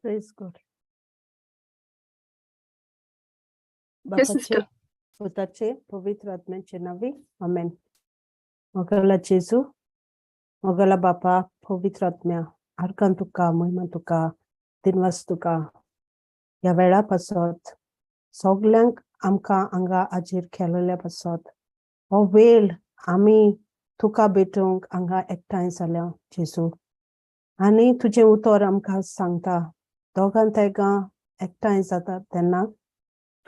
Praise God. Yes, बापाचे sister. पुताचे पवित्र आत्म्याचे नावे आमेन. मोगला जेजू, मोगला बापा, पवित्र आत्म्या, आरकान तुका महिमा तुका दिनवास तुका. ह्या वेळा पासत सगल्यांक आमकां हांगा हाजीर केलेल्या पासत हो वेळ आमी तुका भेटूंक हांगा एकठांय जाल्या जेजू. आनी तुजें उतर आमकां सांगता दोगां तेगां एकठांय जाता तेन्ना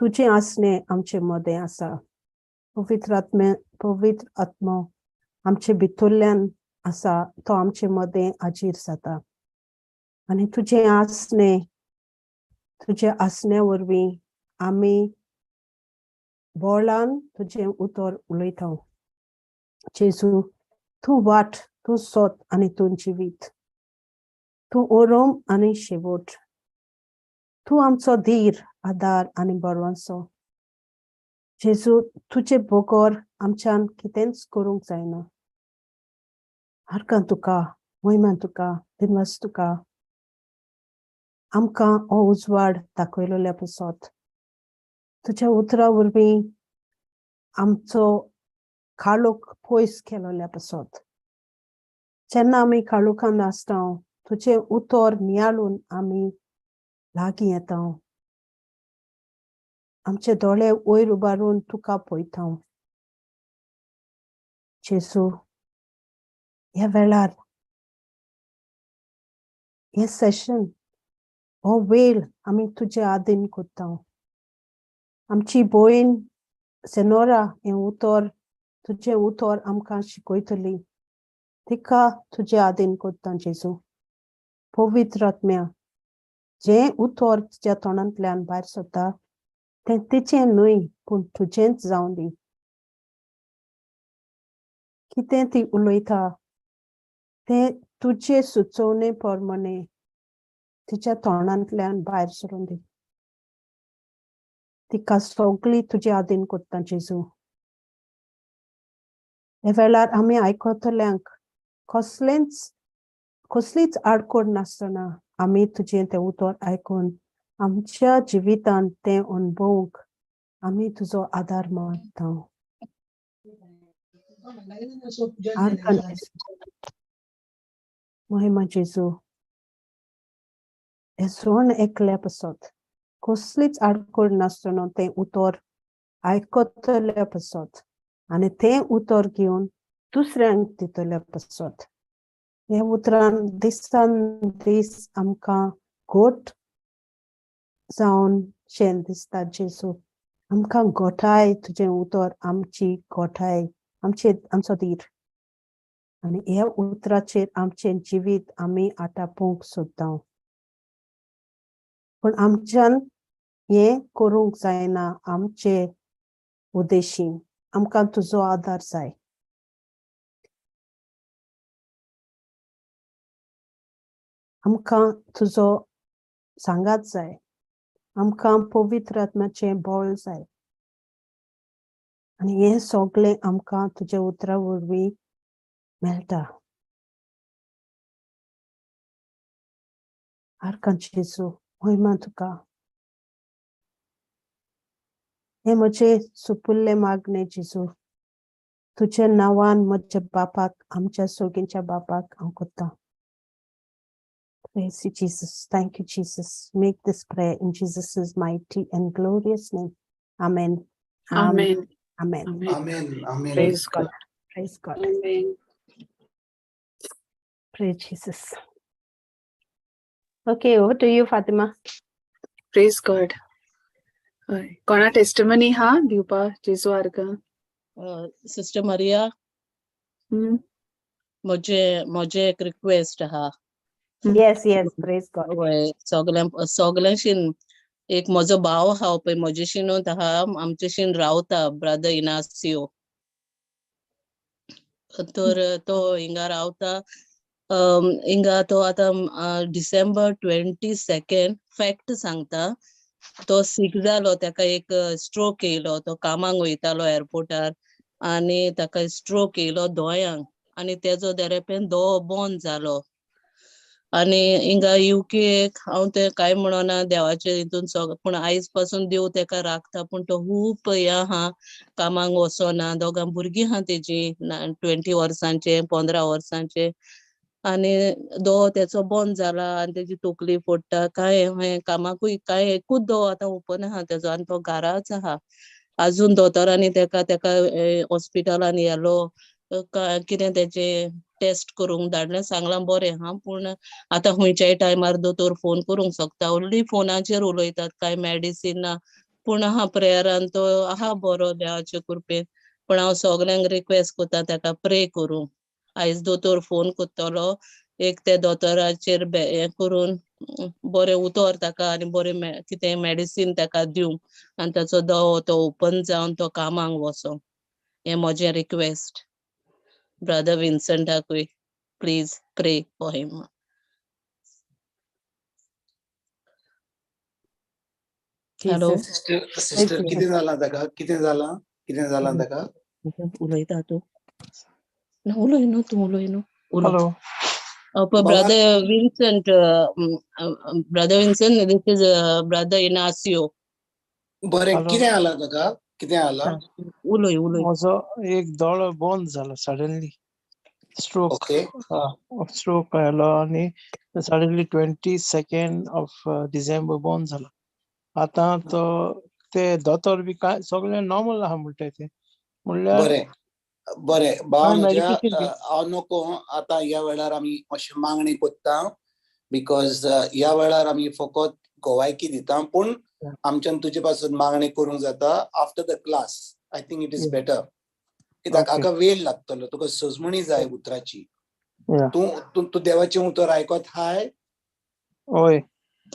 तुजें आसणें आमचे मदें आसा. पवित्र आत्मे पवित्र आत्मो आमचे भितरल्यान आसा, तो आमचे मदें हाजीर जाता. आनी तुजें आसणें, तुजे आसण्या वरवीं आमी बोळान तुजें उतर उलयता. जेजू, तूं वाट, तूं सोत आनी तूं जिवीत, तूं ओरोम आनी शेवट, तूं आमचो धीर, आदार आनी बरवंसो. जेजू, तुजे बगर आमच्यान कितेंच करूंक जायना. हरकान तुका महिमा तुका दिनवास तुका. आमकां हो उजवाड दाखयलोल्या पासत तुज्या उतरा वरवीं आमचो काळोख पयस केलोल्या पासत. जेन्ना आमी काळोखान आसता तुजें उतर नियाळून आमी लागीं येता. आमचे दोळे वयर उबारून तुका पळयता. जेजू, ह्या वेळार हें सेशन हो वेळ आमी तुजे आदीन करता. आमची भयण सेनोरा हें उतर तुजें उतर आमकां शिकयतली, तिका तुजे आदीन करता जेजू. पवित्र आत्म्या, जें उतर तुज्या तोंडांतल्यान भायर सरता तें तिचें न्हय पूण तुजेंच जावं दी. कितें ती उलयता तें तुजे सुचोवणे प्रमाणे तिच्या तोंडांतल्यान भायर सरून दी. तिका सगळी तुजे आदीन करता जेजू. ह्या वेळार आमी आयकतल्यांक कसलेंच कसलीच आडकोड नासतना आमी तुजें तें उतर आयकून आमच्या जिवितांत तें अणभवूंक आमी तुजो आदार मागता. महिमा जेजू, हें सण एकल्या पासत कसलीच आडकोड नासतना तें उतर आयकतल्या पासत आनी तें उतर घेवन दुसऱ्यांक दितल्या पासत. ह्या उतरान दिसान दीस आमकां घट जावन शें दिसता जेजू. आमकां गोठाय तुजें उतर, आमची गोठाय, आमचे आमचो धीर. आनी ह्या उतराचेर आमचें जिवीत आमी आटापूंक सोदता. पूण आमच्यान हें करूंक जायना आमचे उद्देशी, आमकां तुजो आदार जाय. आमकां तुजो सांगात जाय. आमकां पवित्र आत्म्याचें बळ जाय. आनी हें सगळें आमकां तुज्या उतरा वरवीं मेळटा. आरकान जेजू, महिमा तुका. हें म्हजें सुपुल्लें मागणें जेजू, तुज्या नांवान म्हज्या बापाक, आमच्या सोगींच्या बापाक हांव करतां. Praise you, Jesus. Thank you, Jesus. Make this prayer in Jesus' mighty and glorious name. Amen. Amen. Amen. Amen. Amen. Amen. Praise God. Praise God. Amen. Praise Jesus. Okay, over to you, Fatima. Praise God. हय, कोणा testimony हा दिवपा जेजू आर्गां? Sister Maria, म्हजे म्हजे एक request आहा. Yes, praise God. वय, सगळ्यां सगळ्यांशीन एक म्हजो भाव आहा पळय, म्हजेशीनूच आहा, आमचेशीन रावता, ब्रदर इनासियो. तर तो हिंगा रावता. हिंगा तो आतां डिसेंबर 22 फॅक्ट सांगता, तो सीक जालो, ताका एक स्ट्रोक येयलो. तो कामाक वयतालो एअरपोर्टार आनी ताका स्ट्रोक येयलो दोळ्यांक आनी तेजो देरेपेन दोळो बंद जालो. आनी हिंगा युकेक हांव तें कांय म्हणना देवाचे हितून सगळें, पूण आयज पासून देव तेका राखता. पूण तो खूब हें आहा, कामाक वचना. दोगां भुरगीं आहा तेजी, 20 वर्सांचे, 15 वर्सांचे. आनी दोळो तेचो बंद जाला आनी तेजी तकली फोडटा. कांय हें कामाकूय कांय एकूच दोळो आतां ओपन आहा तेजो आनी तो घराच आहा आजून. दोतोरांनी तेका तेका हॉस्पिटलान येलो, कितें तेजें टेस्ट करूंक धाडलें, सांगलां बरें आहा. पूण आतां खंयच्याय टायमार दोतोर फोन करूंक शकता, ओन्ली फोनाचेर उलयतात, कांय मेडिसीन ना. पूण आहा प्रेयरान तो आहा बरो देवाचे कृपेन. पूण हांव सगल्यांक रिक्वेस्ट करता तेका प्रे करूंक. आयज दोतोर फोन करतलो, एक ते दोतोराचेर हें करून बरें उतर ताका आनी बरें कितें मेडिसीन ताका दिवंक आनी ताचो दोळो तो ओपन जावन तो कामाक वचों, हें म्हजें रिक्वेस्ट ब्रदर विन्संटाकूय. Please pray for him. Hello. Jesus. Sister, कितें जालां ताका? कितें जालां? कितें जालां ताका? उलयता तूं ना? उलय न्हू तूं, उलय न्हू, उलय. Hello. Brother Vincent, Brother Vincent, this is Brother Inacio. बरें. Hello. कितें जालां ताका? कितें जालां? उलय, उलय. म्हजो एक दोळो बंद जालो सडनली, स्ट्रोक. ओके. स्ट्रोक आयलो आनी सडनली 22nd of December बंद जालो. आतां तो ते दोतोर बी काय सगळें नॉर्मल आहा म्हणटाय ते, म्हणल्यार बरें बरें भाव हांव म्हज्या. medication हांव नको, आतां ह्या वेळार आमी मातशी मागणी कोत्ता, because ह्या वेळार आमी फकत गोवायकी दिता, पूण आमच्यान तुजे पासून मागणी करूंक जाता after the class. I think it is better, कित्याक हाका वेळ लागतलो, तुका सजमणी जाय उतराची. तूं तूं तूं देवाचें उतर आयकत हाय? हय.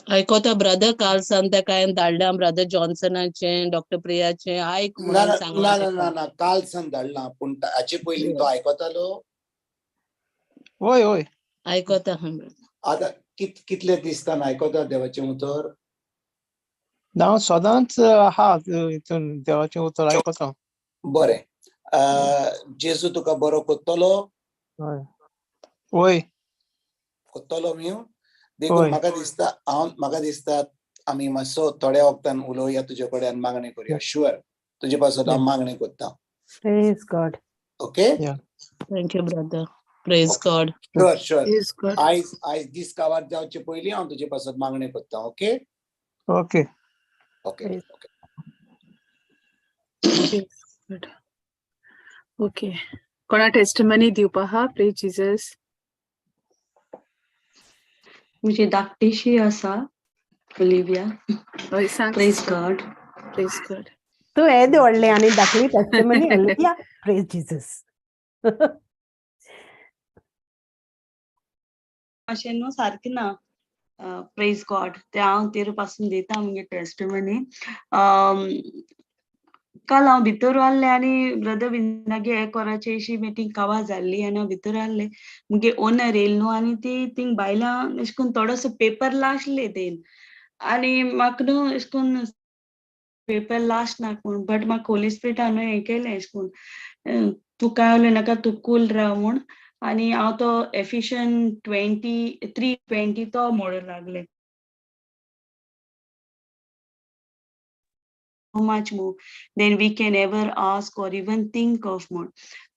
आयकोता ब्रदर. काल सान ताका हांवें धाडल्या ब्रदर जॉन्सनाचें, डॉक्टर प्रियाचें, आयक ना. म्हणून ना. सांगलां ना ना. ताका. ना ना, काल सान धाडलां, पूण हाचे पयलीं तो आयकतालो? हय हय. आयकोता हा ब्रदर. आतां कितले दिसतान आयकता देवाचें उतर? ना, हांव सदांच आहा हितून, देवाचें उतर आयकता. बरें, जेजू तुका बरो कोत्तलो. हय हय. कोत्तलो म्यू देखून. म्हाका दिसता, हांव म्हाका दिसता आमी मातसो थोड्या वखदान उलोवया तुजे कडेन आनी मागणी करुया. शुअर, तुजे पासत हांव मागणी कोत्ता. Praise God. Okay. Thank you, brother. Praise God. Sure sure. Praise God. आयज आयज दीस काबार जावचे पयलीं हांव तुजे पासत मागणी कोत्ता, okay? Okay. Okay. Praise. Praise God. Okay. कोणा टेस्टिमनी दिवपा आहा? Praise Jesus. म्हजी धाकटीशी आसा, ओलिविया. हय, सांग. Praise God. Praise God. तूं येदे व्हडलें आनी धाकली testimony. Olivia, praise Jesus. अशें न्हू सारकें ना. प्रेज गॉड. ते हांव तेर पासून दिता मुगे टेस्टिमनी. काल हांव भितर आहलें आनी ब्रदर विनागे एक वराची अशी मिटींग काबार जाल्ली आनी हांव भितर आहलें. मुगे ओनर येयलो न्हू आनी ती थिंग बायलां अशें करून थोडोसो पेपर लासले तेन आनी म्हाका न्हू अशें करून पेपर लास्ट नाका म्हूण, बट म्हाका होली स्पिरिटान न्हू हें केलें अशें करून, तूं कांय उलय नाका, तूं कूल राव म्हूण. आनी हांव तो एफिशन 23:20 तो म्हणूंक लागलें, so much more than we can ever ask or even think of म्हूण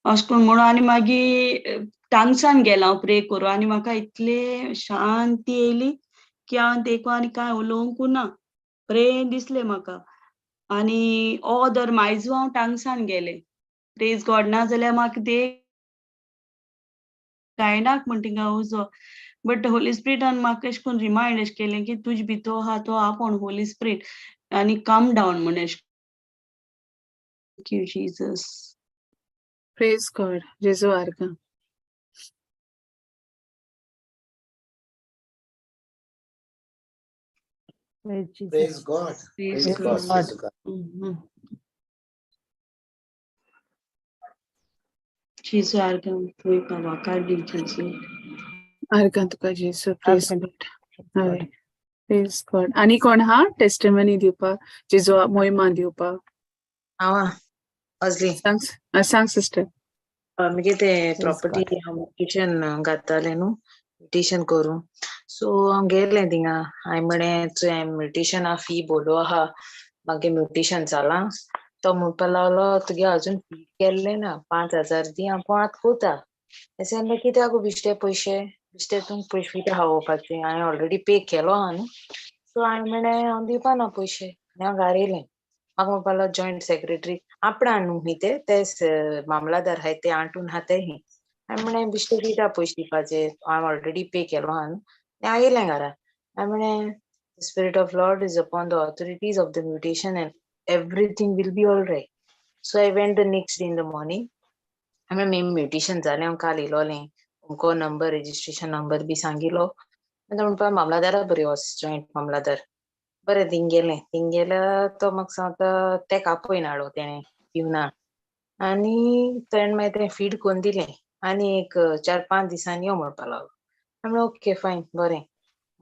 अशें करून म्हणून. आनी मागीर टांगसान गेलां हांव प्रे करूं आनी म्हाका इतले शांती येयली की हांव देखून आनी कांय उलोवंकू ना. बरें दिसलें म्हाका आनी ऑदर मायजू हांव टांगसान गेलें. प्रेज गॉड. ना जाल्यार म्हाका ते कांय नाक म्हण थिंगा वचो, बट होली स्पिरिटान म्हाका अशें करून रिमायंड अशें केलें की तुज भितर आहा तो आपूण होली स्पिरिट आनी काम डावन म्हण. अशें. Thank you Jesus. Praise God. जेजू आर्गां. Praise Jesus. Praise God. Praise praise God. God. Praise God. जेजू आर्गां, तुवें वाकार दी जेजू. आर्गां तुका जेजू. प्रेज आर्गां. गॉड. हय, प्रेज गॉड. आनी कोण हा टेस्टिमनी दिवपाक, जेजू मोहिमा दिवपाक? हांव अजली. सांग सांग सिस्टर. मुगे ते Praise property हांव किचन घाततालें न्हू. म्युटेशन करूं. सो हांव गेलें थिंगा, हांवें म्हळें चोय हांवें म्युटेशना फी भरलो आहा, मागीर म्युटेशन जालां. तो म्हणपा लागलो तुगे अजून फी केल्लें ना, 5,000 दी, हांव पण आतां कोता. हांवें सांगलें कित्याक गो बिश्टे पयशे, बिश्टे तुमकां पयशे कित्याक खावोवपाचे, हांवें ऑलरेडी पे केलो आहा न्हू. सो हांवें म्हणलें हांव दिवपा ना पयशे, आनी हांव घरा येयलें. म्हाका म्हणपा लागलो जॉयंट सेक्रेटरी आपणा न्हू ही ते मामलादार आहाय ते आंटून आहा ते ही. हांवें म्हणलें बिश्टे कित्याक पयशे दिवपाचे, हांवें ऑलरेडी पे केलो आहा न्हू. आनी हांव येयलें घरा. हांवें म्हणलें The Spirit of Lord is upon the authorities of the mutation and everything will be all right. So I went the next day in the morning. हांवें मेन म्युटेशन जालें, हांव काल येयलोलें, अमको नंबर रजिस्ट्रेशन नंबर बी सांगिलो. मागीर तो म्हणपा मामलादारा बरी वच, जॉयंट मामलादार. बरें थिंग गेलें, थिंग गेल्यार तो म्हाका सांगता तेका आपोवन हाडलो तेणें पिवना, आनी तेणें मागीर तें फीड करून दिलें आनी एक 4-5 दिसांनी यो म्हणपा लागलो. हांवें म्हणलें ओके फायन बरें.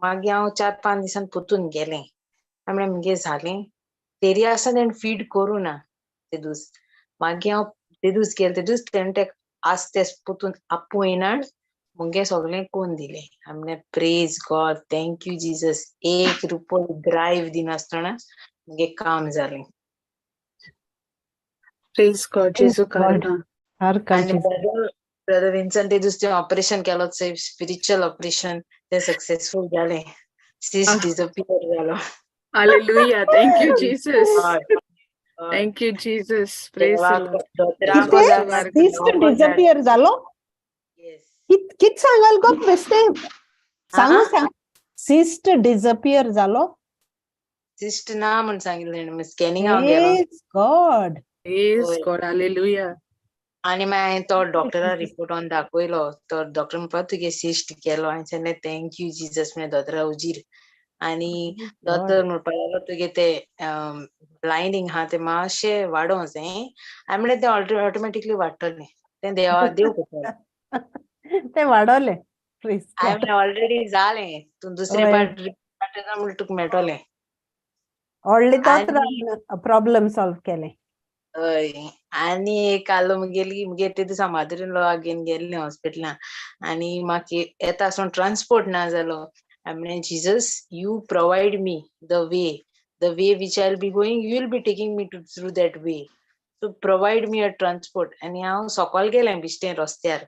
मागीर हांव 4-5 दिसान परतून गेलें. हांवें म्हणलें मुगे जालें तरी आसतना तेणें फीड करूं ना तेदूस. मागीर हांव तेदूस गेलें, तेदूस तेणें तेका आस्ते परतून आपोवन हाड मुगे सगळें करून दिलें. हांवें म्हणलें praise God, thank you Jesus. 1 रुपयो drive दिनासतना मुगे काम जालें. प्रेज गॉड, जेजू कारभार. आनी ब्रदर विन्सन तेदूस तें ऑपरेशन केलो, स्पिरिच्युअल ऑपरेशन, तें सक्सेसफूल जालें. सिस्ट डिसअपियर जालो. Hallelujah, thank you Jesus, thank you Jesus, praise the Lord. Cyst disappear जालो? कित सांगाल गो बेस्टे, सांगू सांग. सिस्ट डिसअपियर जालो? सिस्ट ना म्हण सांगिल्लें स्कॅनिंग हांव गेलो. Praise God, praise God, hallelujah. आनी मागीर तो डॉक्टरा रिपोर्ट ऑन दाखयलो, तो डॉक्टर म्हणपा तुगे सिस्ट केलो. हांवें सांगलें thank you Jesus म्हळें दोतोरा उजीर. आनी दोतोर म्हणपा लागलो तुगे ते ब्लायंडींग आहा ते मातशें वाडोवंक जाय. हांवें म्हणलें तें ऑटोमॅटिकली वाडटलें, तें देवा देव करतलो. तें वाडोवलें. हांवें म्हणलें ऑलरेडी जालें, तूं दुसरे पाट वाडटना म्हणल्यार तुका मेळटलें. व्हडले दोतोरान प्रॉब्लम सॉल्व केलें. हय. आनी एक आलो मुगेली, मुगे ते दिसा मादर इन लॉ घेवन गेल्लें हॉस्पिटलान, आनी म्हाका येता आसून ट्रान्सपोर्ट ना जालो. हांवें म्हणलें Jesus you provide me the way, the way which I will be going, you will be taking me to through that way, so provide me a transport. आनी हांव सोकोल गेलें बिश्टें रस्त्यार,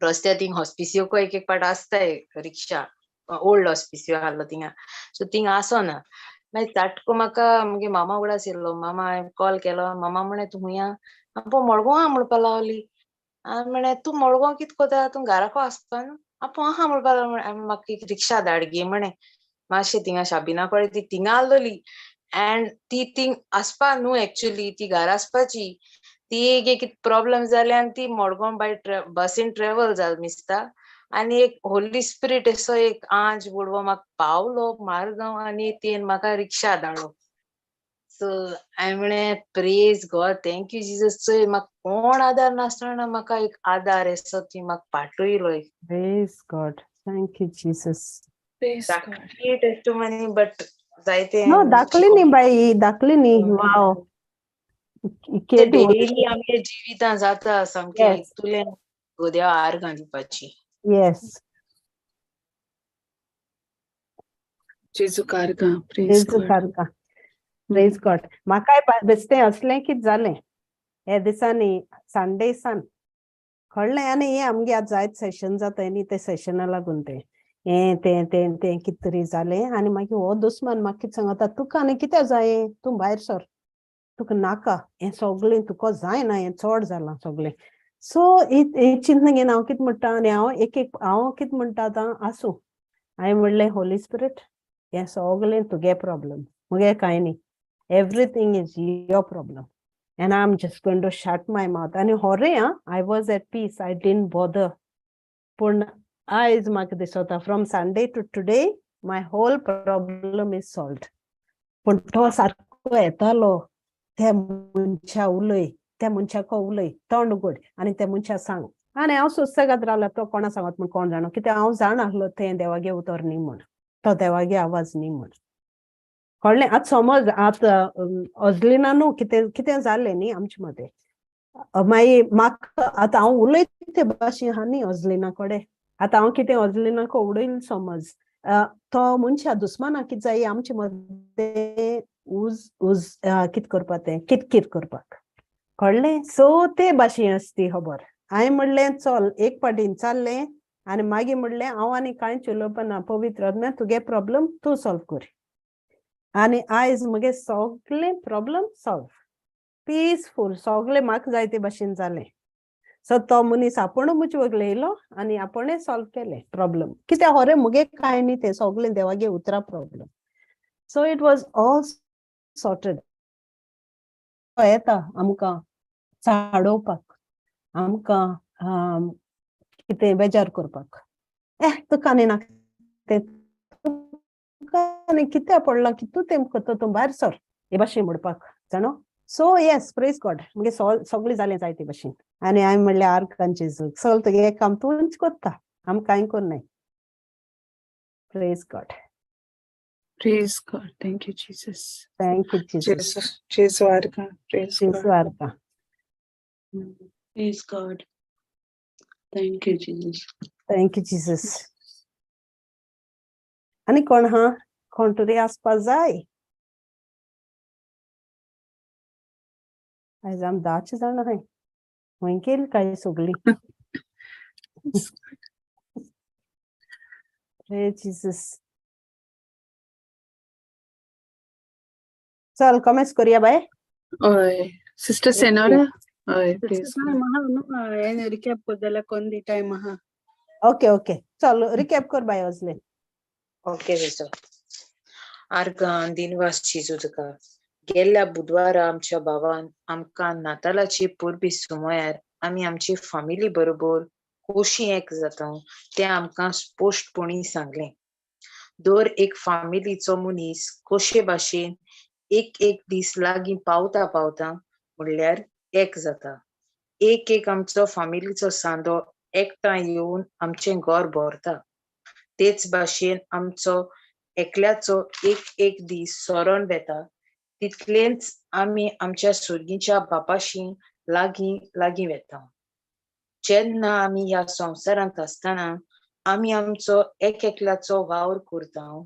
रस्त्यार थिंग हॉस्पिसियोको एक एक पाट आसताय रिक्षा, ओल्ड हॉस्पिसियो आहलो थिंगा, सो थिंग आसना. मागीर ताटको म्हाका मुगे मामा उगडास येयलो, मामा हांवें कॉल केलो, मामा म्हणे तूं हुंय आहा? हांव मडगांव आहा म्हणपा लागली. हांवें म्हणलें तूं मडगांव कितें कोता, तूं घराको आसपा न्हू? आपूण आहा म्हणपा लागलो. हांवें म्हाका एक रिक्षा धाड गे म्हणे, मातशें थिंगा शाबिना कडेन ती थिंगा आहलोली, एंड ती थिंग आसपा न्हू एक्चुली, ती घरा आसपाची. ती एक कितें प्रॉब्लम जालें आनी ती मडगांव बाय बसीन ट्रेवल जाल मिसता. आनी एक होली स्पिरीट असो एक आंज बोडवो म्हाका पावलो मारगांव, आनी तेन म्हाका रिक्षा धाडलो. सो हांवें म्हणलें praise God, thank you Jesus. चोय म्हाका कोण आदार नासतना म्हाका एक आदार असो ती म्हाका पाठयलो. Praise God, thank you Jesus. दाखली टेस्टिमनी बट जायते नो दाखली न्ही बाई, दाखली न्ही. वाव, डेली आमगे जिवितां जाता सामकें तुलें देवा आर्गां दिवपाची. Yes. जेजू कारगा, प्रेज गॉड, प्रेज गॉड. म्हाकाय बेस्तें असलें कितें जालें हे दिसांनी, संडे सान कळ्ळें. आनी हें आमगे आतां जायत सेशन जाता न्ही, ते सेशना लागून तें हें तें तें तें कितें तरी जालें. आनी मागीर हो दुस्मान म्हाका कितें सांगता, तुका आनी कित्याक जाय, तूं भायर सर, तुका नाका हें सगळें, तुका जायना हें, चड जालां सगळें. सो हे चिंतन घेवन हांव कितें म्हणटा, आनी हांव एक एक हांव कितें म्हणटा आतां, आसूं. हांवें म्हणलें होली स्पिरीट हें सगळें तुगे प्रॉब्लम, मुगे कांय न्ही, everything is your problem and I am just going to shut my mouth. आनी होरे आं, I was at peace, I didn't bother. पूण आयज म्हाका दिसता from Sunday to today my whole problem is solved. पूण तो सारको येतालो, त्या मनशा उलय, त्या मनशाको उलय, तोंड उगड आनी त्या मनशा सांग. आनी हांव सुसेगाद रावला, तो कोणा सांगत म्हूण कोण जाणो, कित्याक हांव जाण आसलो तें देवागे उतर न्ही म्हूण, तो देवागे आवाज न्ही म्हूण. कळ्ळें? आतां समज आतां अजलिना न्हू कितें कितें जालें न्ही आमचे मदें, मागीर म्हाका आतां हांव उलयता ते भाशेन आहा न्ही अजलिना कडेन, आतां हांव कितें अजलिनाक उडयल समज, तो मनशा दुस्माना कितें जाय आमचे मदें उज उज कित करपा तें कितकीत करपाक, कळ्ळें? सो ते भाशेन आसा ती खबर. हांवें म्हणलें चल एक पाटीन चल्लें आनी मागीर म्हणलें हांव आनी कांयच उलोवपा ना, पवित्र आत्म्या तुगे प्रॉब्लम तूं सॉल्व कर. आनी आयज म्हगे सगळें प्रॉब्लम सॉल्व, पिसफूल, सगळें म्हाका जाय ते भाशेन जालें. सो तो मनीस आपूण म्हजे वगले येयलो आनी आपणें सॉल्व केलें प्रॉब्लम. कित्याक खरें मुगे कांय न्ही तें सगळें देवागे उतरा problem. So it was all sorted. येता आमकां चाडोवपाक, आमकां कितें बेजार करपाक, ए तुका न्ही नाका तें, तुका आनी कित्याक पडलां, कितू तें करता तूं, भायर सर, हे भाशेन म्हणपाक जाणो. सो येस, प्रेज गॉड, मुगे सगळें जालें जाय ते भाशेन. आनी हांवें म्हणलें आर्कान जेजूक सगळें तुगे काम तूंच करता, आम कांय करनाय. Praise God. Praise God. Thank you, Jesus. Thank you Jesus. Jesu, Jesu आर्का. Praise Jesu God. आर्का. Praise God. Thank you, Jesus. Thank you Jesus. आनी कोण हा, कोण तरी आसपा जाय. आयज आम 10 जाणां आहाय, खंय गेली काय सगळीं? Praise Jesus. चल कमेंट्स करूया बाय. हय, सिस्टर सेनोरा. हय, प्रेज गॉड. आहा न्हू, हें रिकॅप कर जाल्यार कोन दी टायम आहा. ओके ओके, चल रिकॅप कर बाय अजले. Okay sister. आर्गान दिनवास जेजू तुका. गेल्ल्या बुधवारा आमच्या भावान आमकां नातालाची परबी सुमयार आमी आमची फामिली बरोबर कशी एक जाता तें आमकां स्पश्टपणी सांगलें. दर एक फामिलीचो मनीस कशे भाशेन एक एक दीस लागीं पावता पावता म्हणल्यार एक जाता. एक एक आमचो फामिलीचो सांदो एकठांय येवन आमचें घर भरता. तेच भाशेन आमचो एकल्याचो एक एक दीस सरण वेता तितलेंच आमी आमच्या सुर्गीच्या बापाशी लागीं लागीं वेता. जेन्ना आमी ह्या संवसारांत आसतना आमी आमचो एक एकल्याचो वावर करता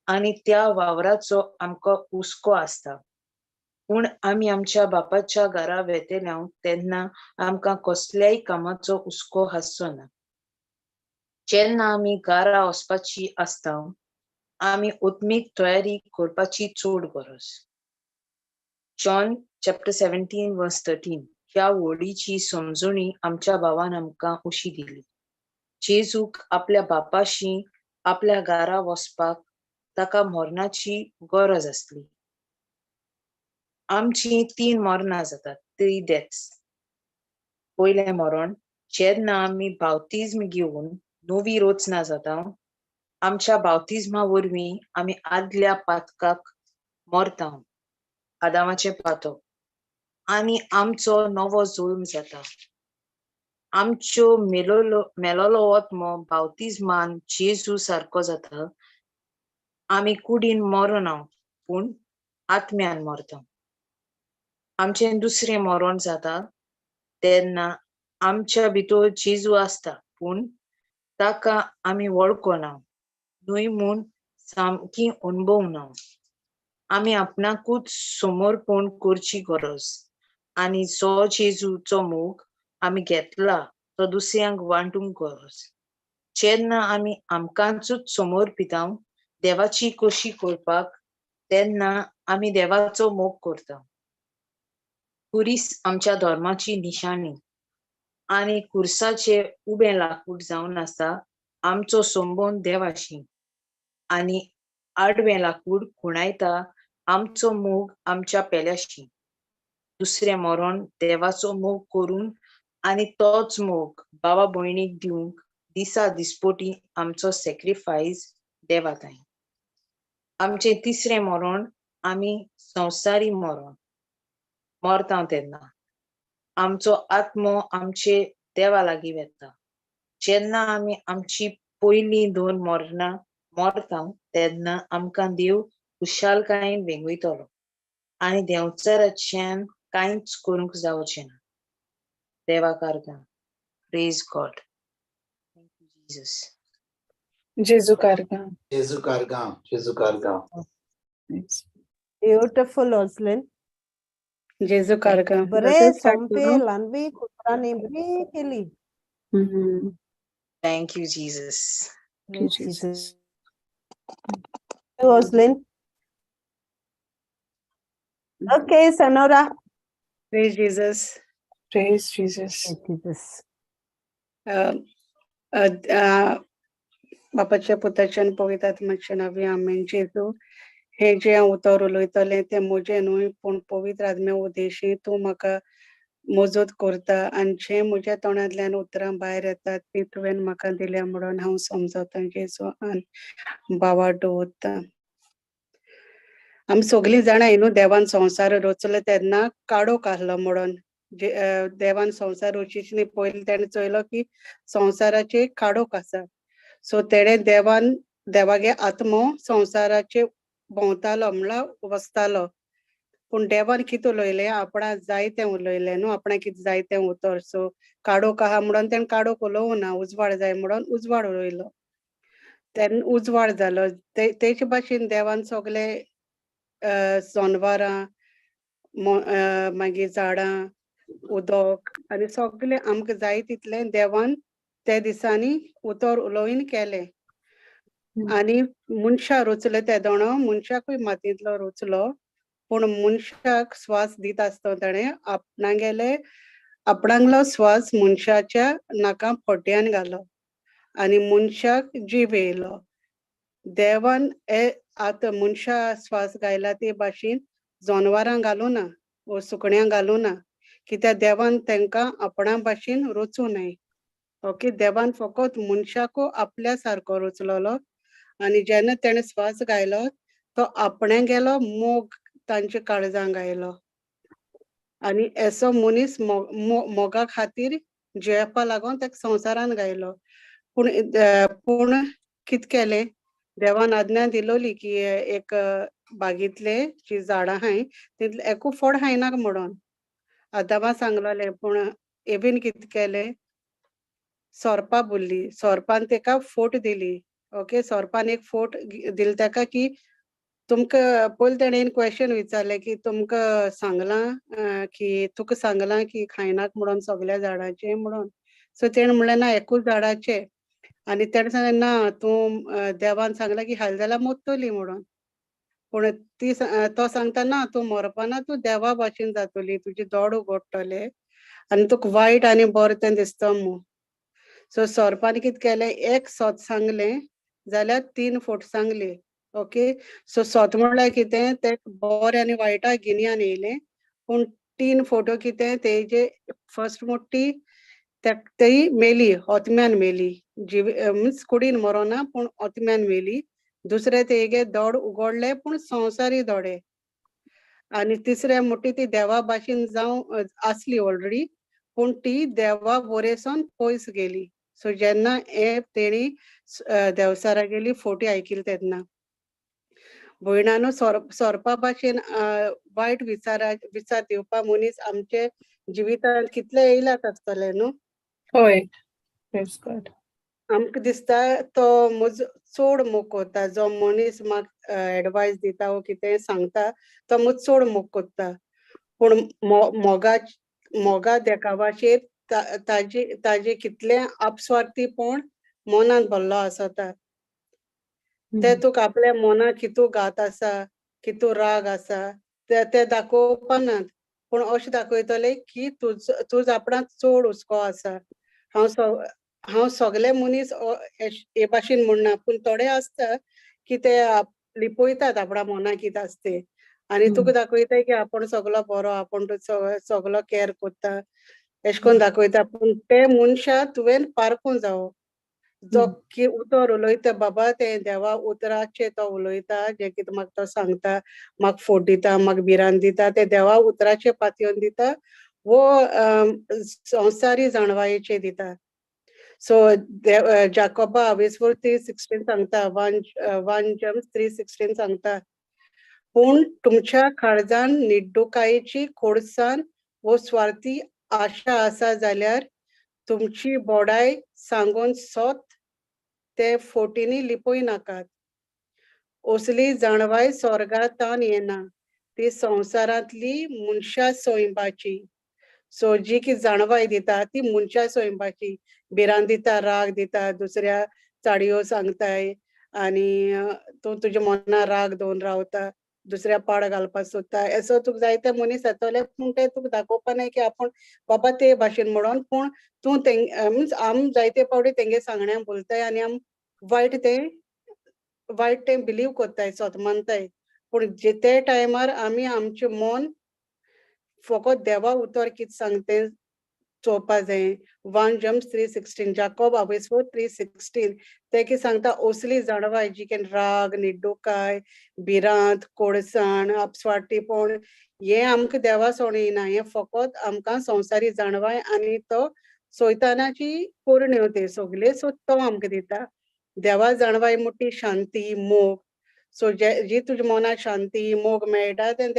आनी त्या वावराचो आमकां हुस्को आसता. पूण आमी आमच्या बापाच्या घरा वेतेले तेन्ना आमकां कसल्याय कामाचो हुस्को आसचो ना. जेन्ना आमी घरा वचपाची आसता आमी आत्मीक तयारी करपाची चड गरज. जॉन चॅप्टर 17 वर्स 13 ह्या वळीची समजणी आमच्या भावान आमकां अशी दिली. जेजूक आपल्या बापाशी आपल्या घरा वचपाक ताका मरणाची गरज आसली. आमची 3 मरणां जातात, 3 डेथ्स. पयलें मरण जेन्ना आमी बावतिज्म घेवन नवी रचना जाता, आमच्या बावतिज्मा वरवीं आमी आदल्या पातकाक मरता, आदामाचें पातक, आनी आमचो नवो जल्म जाता. आमच्यो मेलोलो आत्मो बावतिज्मान जेजू सारको जाता. आमी कुडीन मरना पूण आत्म्यान मरता. आमचें दुसरें मरण जाता तेन्ना आमच्या भितर जेजू आसता पूण ताका आमी वळखना न्हय म्हूण सामकी अणभवना. आमी आपणाकूच समर्पण करची गरज आनी जो जेजूचो मोग आमी घेतला तो दुसऱ्यांक वांटूंक गरज. जेन्ना आमी आमकांचूच समर्पिता देवाची कशी करपाक तेन्ना आमी देवाचो मोग करता. खुरीस आमच्या धर्माची निशाणी आनी खुर्साचे उबें लाकूड जावन आसा आमचो संबंद देवाशी, आनी आडवें लाकूड खुणायता आमचो मोग आमच्या पेल्याशी. दुसरें मरण देवाचो मोग करून आनी तोच मोग बाबा भयणीक दिवंक दिसा दिसपोटी आमचो सॅक्रिफायस देवा ताई. आमचें तिसरें मरण आमी संवसारी मरण मरता तेन्ना आमचो आत्मो आमचे देवा लागीं वेता. जेन्ना आमी आमची पयलीं 2 मरणां मरता तेन्ना आमकां देव खुशालकायेन वेंगयतलो आनी देंवचाराच्यान कांयच करूंक जावचें ना. देवा कारदान. Praise God. Thank you Jesus. Jesus. जेजू कारगांव. जेजू कारगांव, जेजू कारगांव. ब्युटिफुल ओसलिन. जेजू कारगांव. बरे सोंपे ल्हानवी उतरांनी बरी केली. Thank you Jesus. Thank you, Jesus. Oslin. Okay, Sonora. Praise Jesus. Praise Jesus. Jesus. बापाच्या, पुताच्या आनी पवित्र आत्म्याच्या नांवी, आमेन. जेजू, हें जें हांव उतर उलयतलें तें म्हजें न्हय, पूण पवित्र आत्म्या उद्देशी तूं म्हाका मजत करता आनी जें म्हज्या तोंडांतल्यान उतरां भायर येतात ती तुवें म्हाका दिल्या म्हणून हांव समजतां जेजू आनी भावार्थ दवरता. आमी सगळीं जाणां न्हू, देवान संवसार रचलो तेन्ना काळोख आसलो म्हणून. देवान संवसार रचिचे न्ही पयलीं तेणें चोयलो की संवसाराचेर काळोख आसा. सो तेणें देवान, देवागे आत्मो संवसाराचेर भोंवतालो, म्हणल्यार वसतालो. पूण देवान कितें उलयलें? आपणाक जाय तें उलयलें न्हू, आपणाक कितें जाय तें उतर. सो काळोख आहा म्हणून तेणें काळोख उलोवंक ना, उजवाड जाय म्हणून उजवाड उलयलो. तेन्ना उजवाड जालो. तेचे भाशेन देवान सगळे जनवरां, मागीर झाडां, उदक आनी सगळें आमकां जाय तितलें देवान ते दिसांनी उतर उलोवन केलें. आनी मनशां रचले तेदोणो मनशाकूय मातयेंतलो रचलो, पूण मनशाक स्वास दिता आसतना ताणें आपणागेले आपणांगलो स्वास मनशाच्या नाका फोट्यान घालो आनी मनशाक जीव येयलो. देवान आतां मनशा स्वास घायला ते भाशेन जनवरां घालूं ना वो सुकण्यांक घालूं ना, कित्याक देवान तांकां आपणा भाशेन रचूं न्हय. ओके, देवान फकत मनशाकू आपल्या सारको रचलोलो आनी जेन्ना तेणें स्वास घायलो तो आपणे गेलो मोग तांच्या काळजांक आयलो आनी एसो मनीस मोगा खातीर जियेवपा लागून ताका संवसारान घायलो. पूण पूण कितें केलें, देवान आज्ञा दिलोली की एक बागेंतले जी झाडां आहाय तितलें एकू फळ खायनाका म्हणून आदामा सांगलोलें. पूण एबीन कितें केलें, सोरपा बोल्ली, सोरपान तेका फोट दिली. ओके, सोरपान एक फोट दिली ताका की तुमकां पयलीं तेणेन क्वेशन विचारलें की तुमकां सांगलां की तुका सांगलां की खायनाक म्हणून सगळ्या झाडांचें म्हणून. सो तेणें म्हणलें ना, एकूच झाडाचें. आनी तेणें सांगलें ना, तूं देवान सांगलां की खायलें जाल्यार मोत्तली म्हणून. पूण ती तो सांगता ना, तूं मरपाना, तूं देवा भाशेन जातली, तुजे दोड उगडटले आनी तुका वायट आनी बरें तें दिसता मू. सो सोरपान कितें केलें, एक सोत सांगलें जाल्यार 3 फोट सांगली. ओके, सो सोत म्हणल्यार कितें, तें बरें आनी वायटा गिन्यान येयलें. पूण 3 फोटो कितें, तेजे फर्स्ट मोटी तेय मेली, ओतम्यान मेली, जीव मिन्स कुडीन मरोना पूण ओतम्यान मेली. दुसरे तेगे दोड उगडले पूण संवसारी दोडे. आनी तिसरे मोटी ती देवा भाशेन जावं आसली ऑलरेडी, पूण ती देवा बोरेसून पयस गेली. सो जेन्ना हे तेणी देवसारा गेली फोटी आयकिली तेन्ना भयणानो सोरपा भाशेन वायट विचार दिवपा मनीस आमचे जिवितांत कितले येयलात आसतले न्हू. हय, आमकां दिसता तो म्हजो चड मोग करता, जो मनीस म्हाका एडवायस दिता वो कितें सांगता तो म्हजो चड मोग करता. पूण मोगा मोगा देखावाचेर ताजे ताजे कितलें आपस्वार्थीपण मनांत भरलो आसता. ते तुका आपल्या मनांत कितू घात आसा, कितू राग आसा ते ते दाखोवपानात, पूण अशें दाखयतले की तुज आपणाक चड हुस्को आसा. हांव सगळे मनीस हे भाशेन म्हणना, पूण थोडे आसता की ते लिपयतात आपणा मनाक कितें आसता तें आनी तुका दाखयता की आपूण सगलो बरो, आपूण सगलो कॅर करता एशें करून दाखयता. पूण ते मनशा तुवें पारखूं जावो, जो की उतर उलयता बाबा तें देवा उतराचें तो उलयता, जें कितें म्हाका तो सांगता, म्हाका फोट दिता, म्हाका भिरांत दिता, तें देवा उतराचें पातयेवन दिता वो संवसारी जाणवायेचें दिता. सो जाकोबा आवेसवर 3:16 सांगता, 1 James 3:16 सांगता, पूण तुमच्या काळजान निड्डुकायेची खोडसान वो स्वार्थी आशा आसा जाल्यार तुमची बोडाय सांगून सोत ते फोटींनी लिपय नाकात. असली जाणवाय स्वर्गांतावन येना, ती संवसारांतली मनशा सैंबाची. सो जी की जाणवाय दिता ती मनशा सैंबाची, भिरांत दिता, राग दिता, दुसऱ्या चाडयो सांगताय आनी तूं तुज्या मनार राग दवरून रावता, दुसऱ्या पाड घालपाक सोदता. असो तुका जायते मनीस येतले, पूण ते तुका दाखोवपा नाय की आपूण बाबा ते भाशेन म्हणून, पूण तूं मिन्स आम जायते फावटी तेंगे सांगण्या बोलताय आनी आम वायट तें बिलीव कोत्ताय, सोत मानताय. पूण जे ते टायमार आमी आमचें मन फकत देवा उतर कितें सांगता चोवपा जाय. 1 James 3:16, जाकोब आवयसो 3:16, ते कितें सांगता, असली जाणवाय जी can राग, निड्डोकाय, भिरांत, कोडसाण, आपस्वार्थीपण, हें आमकां देवा सोण येना. हें फकत आमकां संवसारी जाणवाय आनी तो सैतानाची करण्यो ते सगळे, सो तो आमकां दिता. देवा जाणवाय मोठी शांती, मोग. सो जे जी तुज्या मनाक शांती, मोग मेळटा तें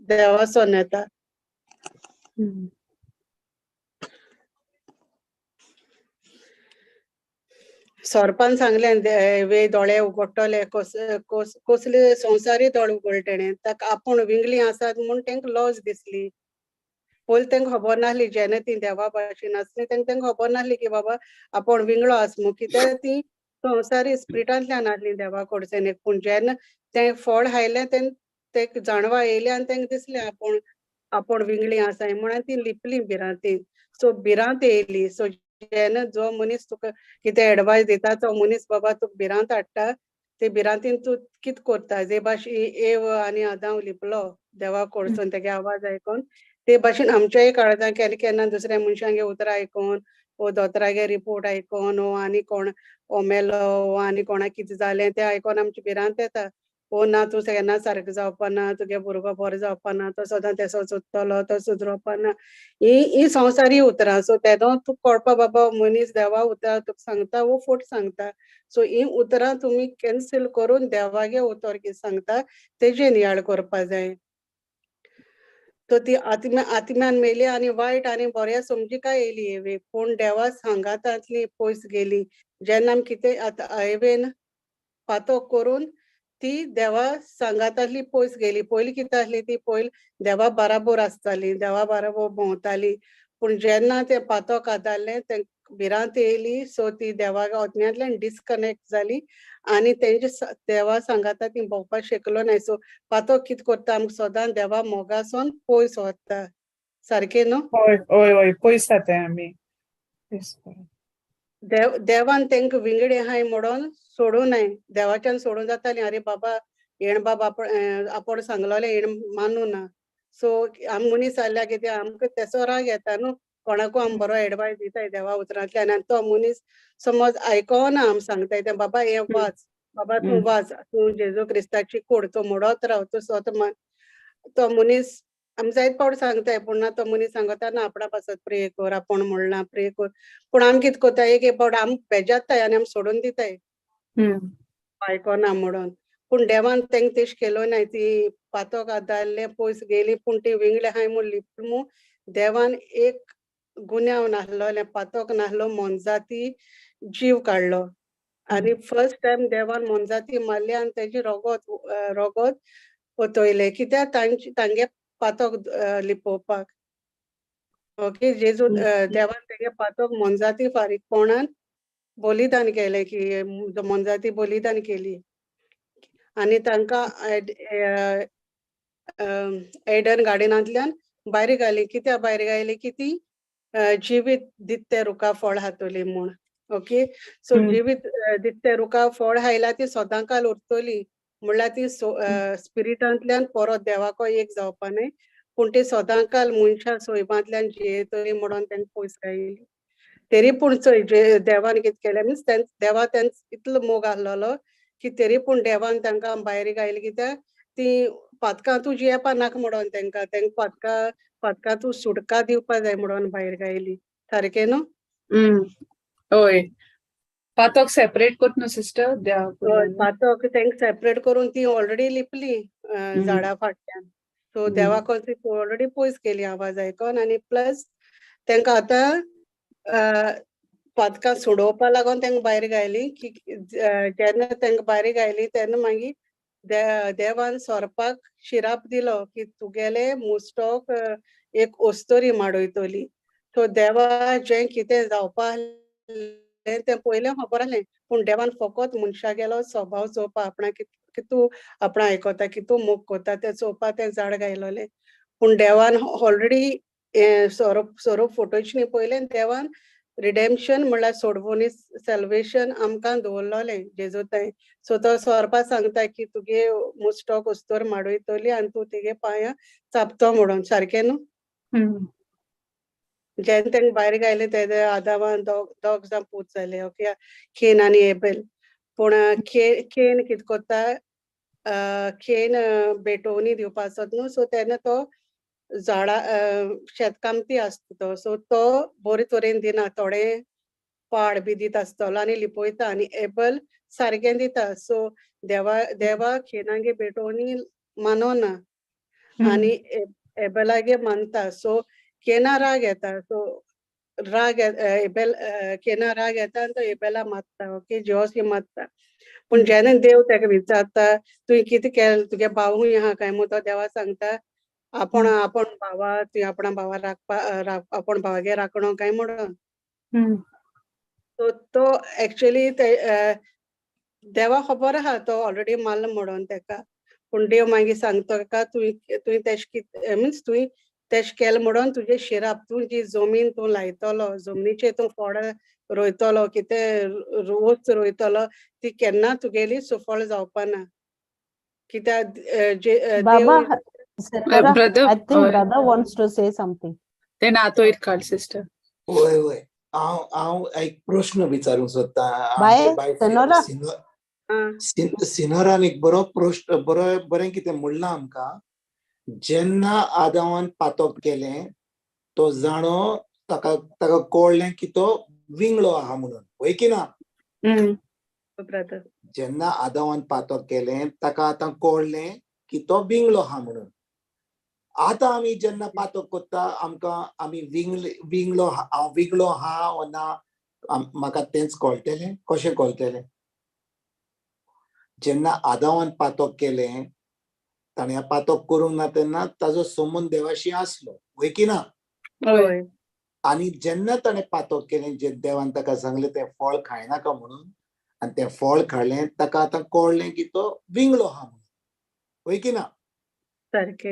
देवासोन येता. सोरपान सांगलें, वे दोळे उगडटले, कसले संवसारी दोळे उगडटे ताका, आपूण विंगली आसात म्हूण तांकां लॉज दिसली. पयलीं तांकां खबर नासली, जेन्ना ती देवा भाशेन आसली तांकां खबर नासली की बाबा आपूण विंगळो आस म्हूण, कित्याक ती संवसारी स्पिरिटांतल्यान आसली देवा कडच्यान. पूण जेन्ना तें फळ खायलें तेन्ना तेका जाणवाय येयली आनी तांकां दिसलें आपूण आपूण विंगळी आसाय म्हणून ती लिपली भिरांतीन. सो भिरांत येयली. सो जेन्ना जो मनीस तुका कितें एडवायस दिता तो मनीस बाबा तुका भिरांत हाडटा, ते भिरांतीन तूं कितें करता, जे भाशेन एव आनी आदांव लिपलो देवा कडसून तेगे आवाज आयकोन, ते भाशेन आमच्याय काळजान केन्ना केन्ना दुसऱ्या मनशांगे उतरां आयकोन वो दोतोरागे रिपोर्ट आयकोन वो आनी कोण वो मेलो वो आनी कोणाक कितें जालें तें आयकोन आमची भिरांत येता. वो ना, तूं केन्ना सारकें जावपा ना, तुगे भुरगो बरो जावपा ना, तो सदां तेसोच उरतलो, तो सुदरोवपा ना, ही ही संवसारी उतरां. सो तेदो तुका कळपा बाबा मनीस देवा उतरां तुका सांगता वो फट सांगता. सो ही उतरां तुमी कॅन्सल करून देवागे उतर कितें सांगता तेजे नियाळ करपा जाय. तो ती आत्म्या आत्म्यान मेली आनी वायट आनी बऱ्या समजिकाय येयली एवे, पूण देवा सांगातांतली पयस गेली. जेन्ना आमी कितें आतां एवेन पातोक करून ती देवा सांगातांतली पयस गेली. पयलीं कितें आसली ती, पयलीं देवा बाराबोर आसताली, देवा बाराबोर भोंवताली, पूण जेन्ना तें पातोक आदारलें तें भिरांत येयली. सो ती देवा आत्म्यांतल्यान डिस्कनेक्ट जाली आनी तेंचे देवा सांगाता ती भोंवपाक शकलो नाय. सो पातोक कितें करता आमकां सदां देवा मोगासून पयस व्हरता, सारकें न्हू? हय हय हय पयस जाताय आमी. देवान तांकां विंगडे आहाय म्हणून सोडूं नाय. देवाच्यान सोडूं जातालीं, अरे बाबा हेण बाबा आपूण सांगलोलें हेण मानू ना. सो आमी मनीस जाल्यार कितें आमकां तेचो राग येता न्हू, कोणाकू आमी बरो एडवायस दिताय देवा उतरांतल्यान आनी तो मनीस समज आयकोना आमी सांगताय तें, बाबा हें वाच, बाबा तूं वाच, तूं जेजू क्रिस्ताची कोड, तूं मोडत राव, तूं स्वता मान. तो मनीस आमी जायत फावट सांगताय, पूण ना तो मनीस सांगता ना आपणा पासत प्रे कर, आपूण म्हणलां प्रे कर, पूण आमी कितें करता एक एक फावट आमी बेजारताय आनी आमी सोडून दिताय आयकोना म्हणून. पूण देवान तांकां तेश केलो नाय, ती पातोक आदारलें पयस गेली, पूण ती विंगडे आहाय म्हूण लिपली म्हूण देवान एक गुन्यांव नासलोलें, पातोक नासलो मोनजाती जीव काडलो. आनी फर्स्ट टायम देवान मोनजाती मारली आनी तेजी रोगोत रोगोत ओतयलें, कित्याक तांचे तांगे पातोक लिपोवपाक. ओके, जेजू देवान तेगे पातोक मोनजाती फारीकपणान बलिदान केलें, की मोनजाती बलिदान केली आनी तांकां एडन गार्डनांतल्यान भायर घाली. कित्याक भायर घाली की ती जिवीत दित रुखा फळ खातली म्हूण. ओके, सो जिवीत दित रुखा फळ खायल्यार ती सदां काल उरतली, म्हणल्यार ती स्पिरिटांतल्यान परत देवाको एक जावपा न्हय, पूण ती सदां काल मनशां सैमांतल्यान जियेतली म्हणून तांकां पयस घायली. तरी पूण चोय जे देवान कितें केलें, मिन्स देवा तेंच इतलो मोग आसलेलो की तरी पूण देवान तांकां भायर घायली, कित्याक ती पातकां तूं जियेवपा नाका म्हणून तांकां तांकां पातकां पातकां तूं सुटका दिवपा जाय म्हणून भायर घायली. सारकें न्हू? हय, पातक सेपरेट करता न्हू सिस्टर देवा. हय, पातक तांकां सेपरेट करून ती ऑलरेडी लिपली झाडा फाटल्यान. सो देवा ती ऑलरेडी पयस केली आवाज आयकोन, आनी प्लस तांकां आतां पातकां सोडोवपा लागून तांकां भायर घायली की जेन्ना तांकां भायर घायली तेन्ना मागीर देवान सोरपाक शिराप दिलो की तुगेले मुस्टोक एक ओस्तोरी माडयतली. सो देवा जें कितें जावपा आसलें तें पयलें खबर आसलें, पूण देवान फकत मनशागेलो स्वभाव चोवपा, आपणाक कितू आपणा आयकता कितू मोग करता तें चोवपा तें झाड घायलोलें. पूण देवान ऑलरेडी सोरोप सोरोप फोटोची पयलें देवान रिडेम्पशन म्हणल्यार सोडवणी सेल्वेशन आमकां दवरलोलें जेजू थंय. सो तो सोरपा सांगता की तुगे मुस्टोक उस्तोर माडयतली आनी तूं तेगे पांयां चापतो म्हणून, सारकें न्हू? जेन्ना तांकां भायर घायले तेन्ना आदामान दोग जाण पूत जाले, ओके, केन आनी एबेल. पूण केन कितें करता, केन भेटोवणी दिवपा आसत न्हू, सो तेन्ना तो झाडां शेतकामती आसता तो, सो तो बरे तरेन दिना, थोडे पाड बी दिता आसतलो आनी लिपयता, आनी एबल सारकें दिता. सो देवा देवा केनागे भेटोवणी मानोना आनी एबलागे मानता. सो केना राग येता, सो राग एबेल केना राग येता आनी तो एबेला मारता, ओके, जिवोस मारता. पूण जेन्ना देव ताका विचारता तुवें कितें केलें, तुगे भावूय आहा काय म्हूण, तो देवा सांगता आपण आपण भावा तुवें आपणा भावा राखपा आपूण भावागेर राखणो काय म्हणून. सो तो एक्चुअली ते देवा खबर आहा तो ऑलरेडी मारलो म्हणून तेका, पूण देव मागीर सांगता ताका तुवें तुवें तेश कितें मिन्स तुवें तेश केलें म्हणून तुजें शिराप, तूं जी जमीन तूं लायतलो, जमनीचेर तूं फळ रोयतलो, कितें रोस रोयतलो, ती केन्ना तुगेली सुफळ जावपा ना. कित्याक बाबा, brother, I think brother wants to say something. ते नातोयर काड सिस्टर. वय वय, हांव हांव एक प्रश्न विचारूंक सोदता. बाय सिनोरा, सिनोरान एक बरो प्रश्न, बरो बरें कितें म्हणलां आमकां. जेन्ना आदावान पातक केलें तो जाणो ताका ताका कळ्ळें की तो विंगळो आहा म्हणून, वय की ना? जेन्ना आदावान पातक केलें ताका आतां कळ्ळें की तो विंगळो आहा म्हणून. आतां आमी जेन्ना पातक करता आमकां आमी विंगलो हांव विंगलो आहा ओ ना म्हाका तेंच कळटलें. कशें कळटलें? जेन्ना आदावान पातक केलें ताणें पातक करूंक ना तेन्ना ताजो संबंद देवाशी आसलो, वय की ना? आनी जेन्ना ताणें पातक केलें, जे देवान ताका सांगलें तें फळ खायनाका म्हणून, आनी तें फळ खालें, ताका आतां कळ्ळें की तो विंगलो आहा म्हणून, वय की ना?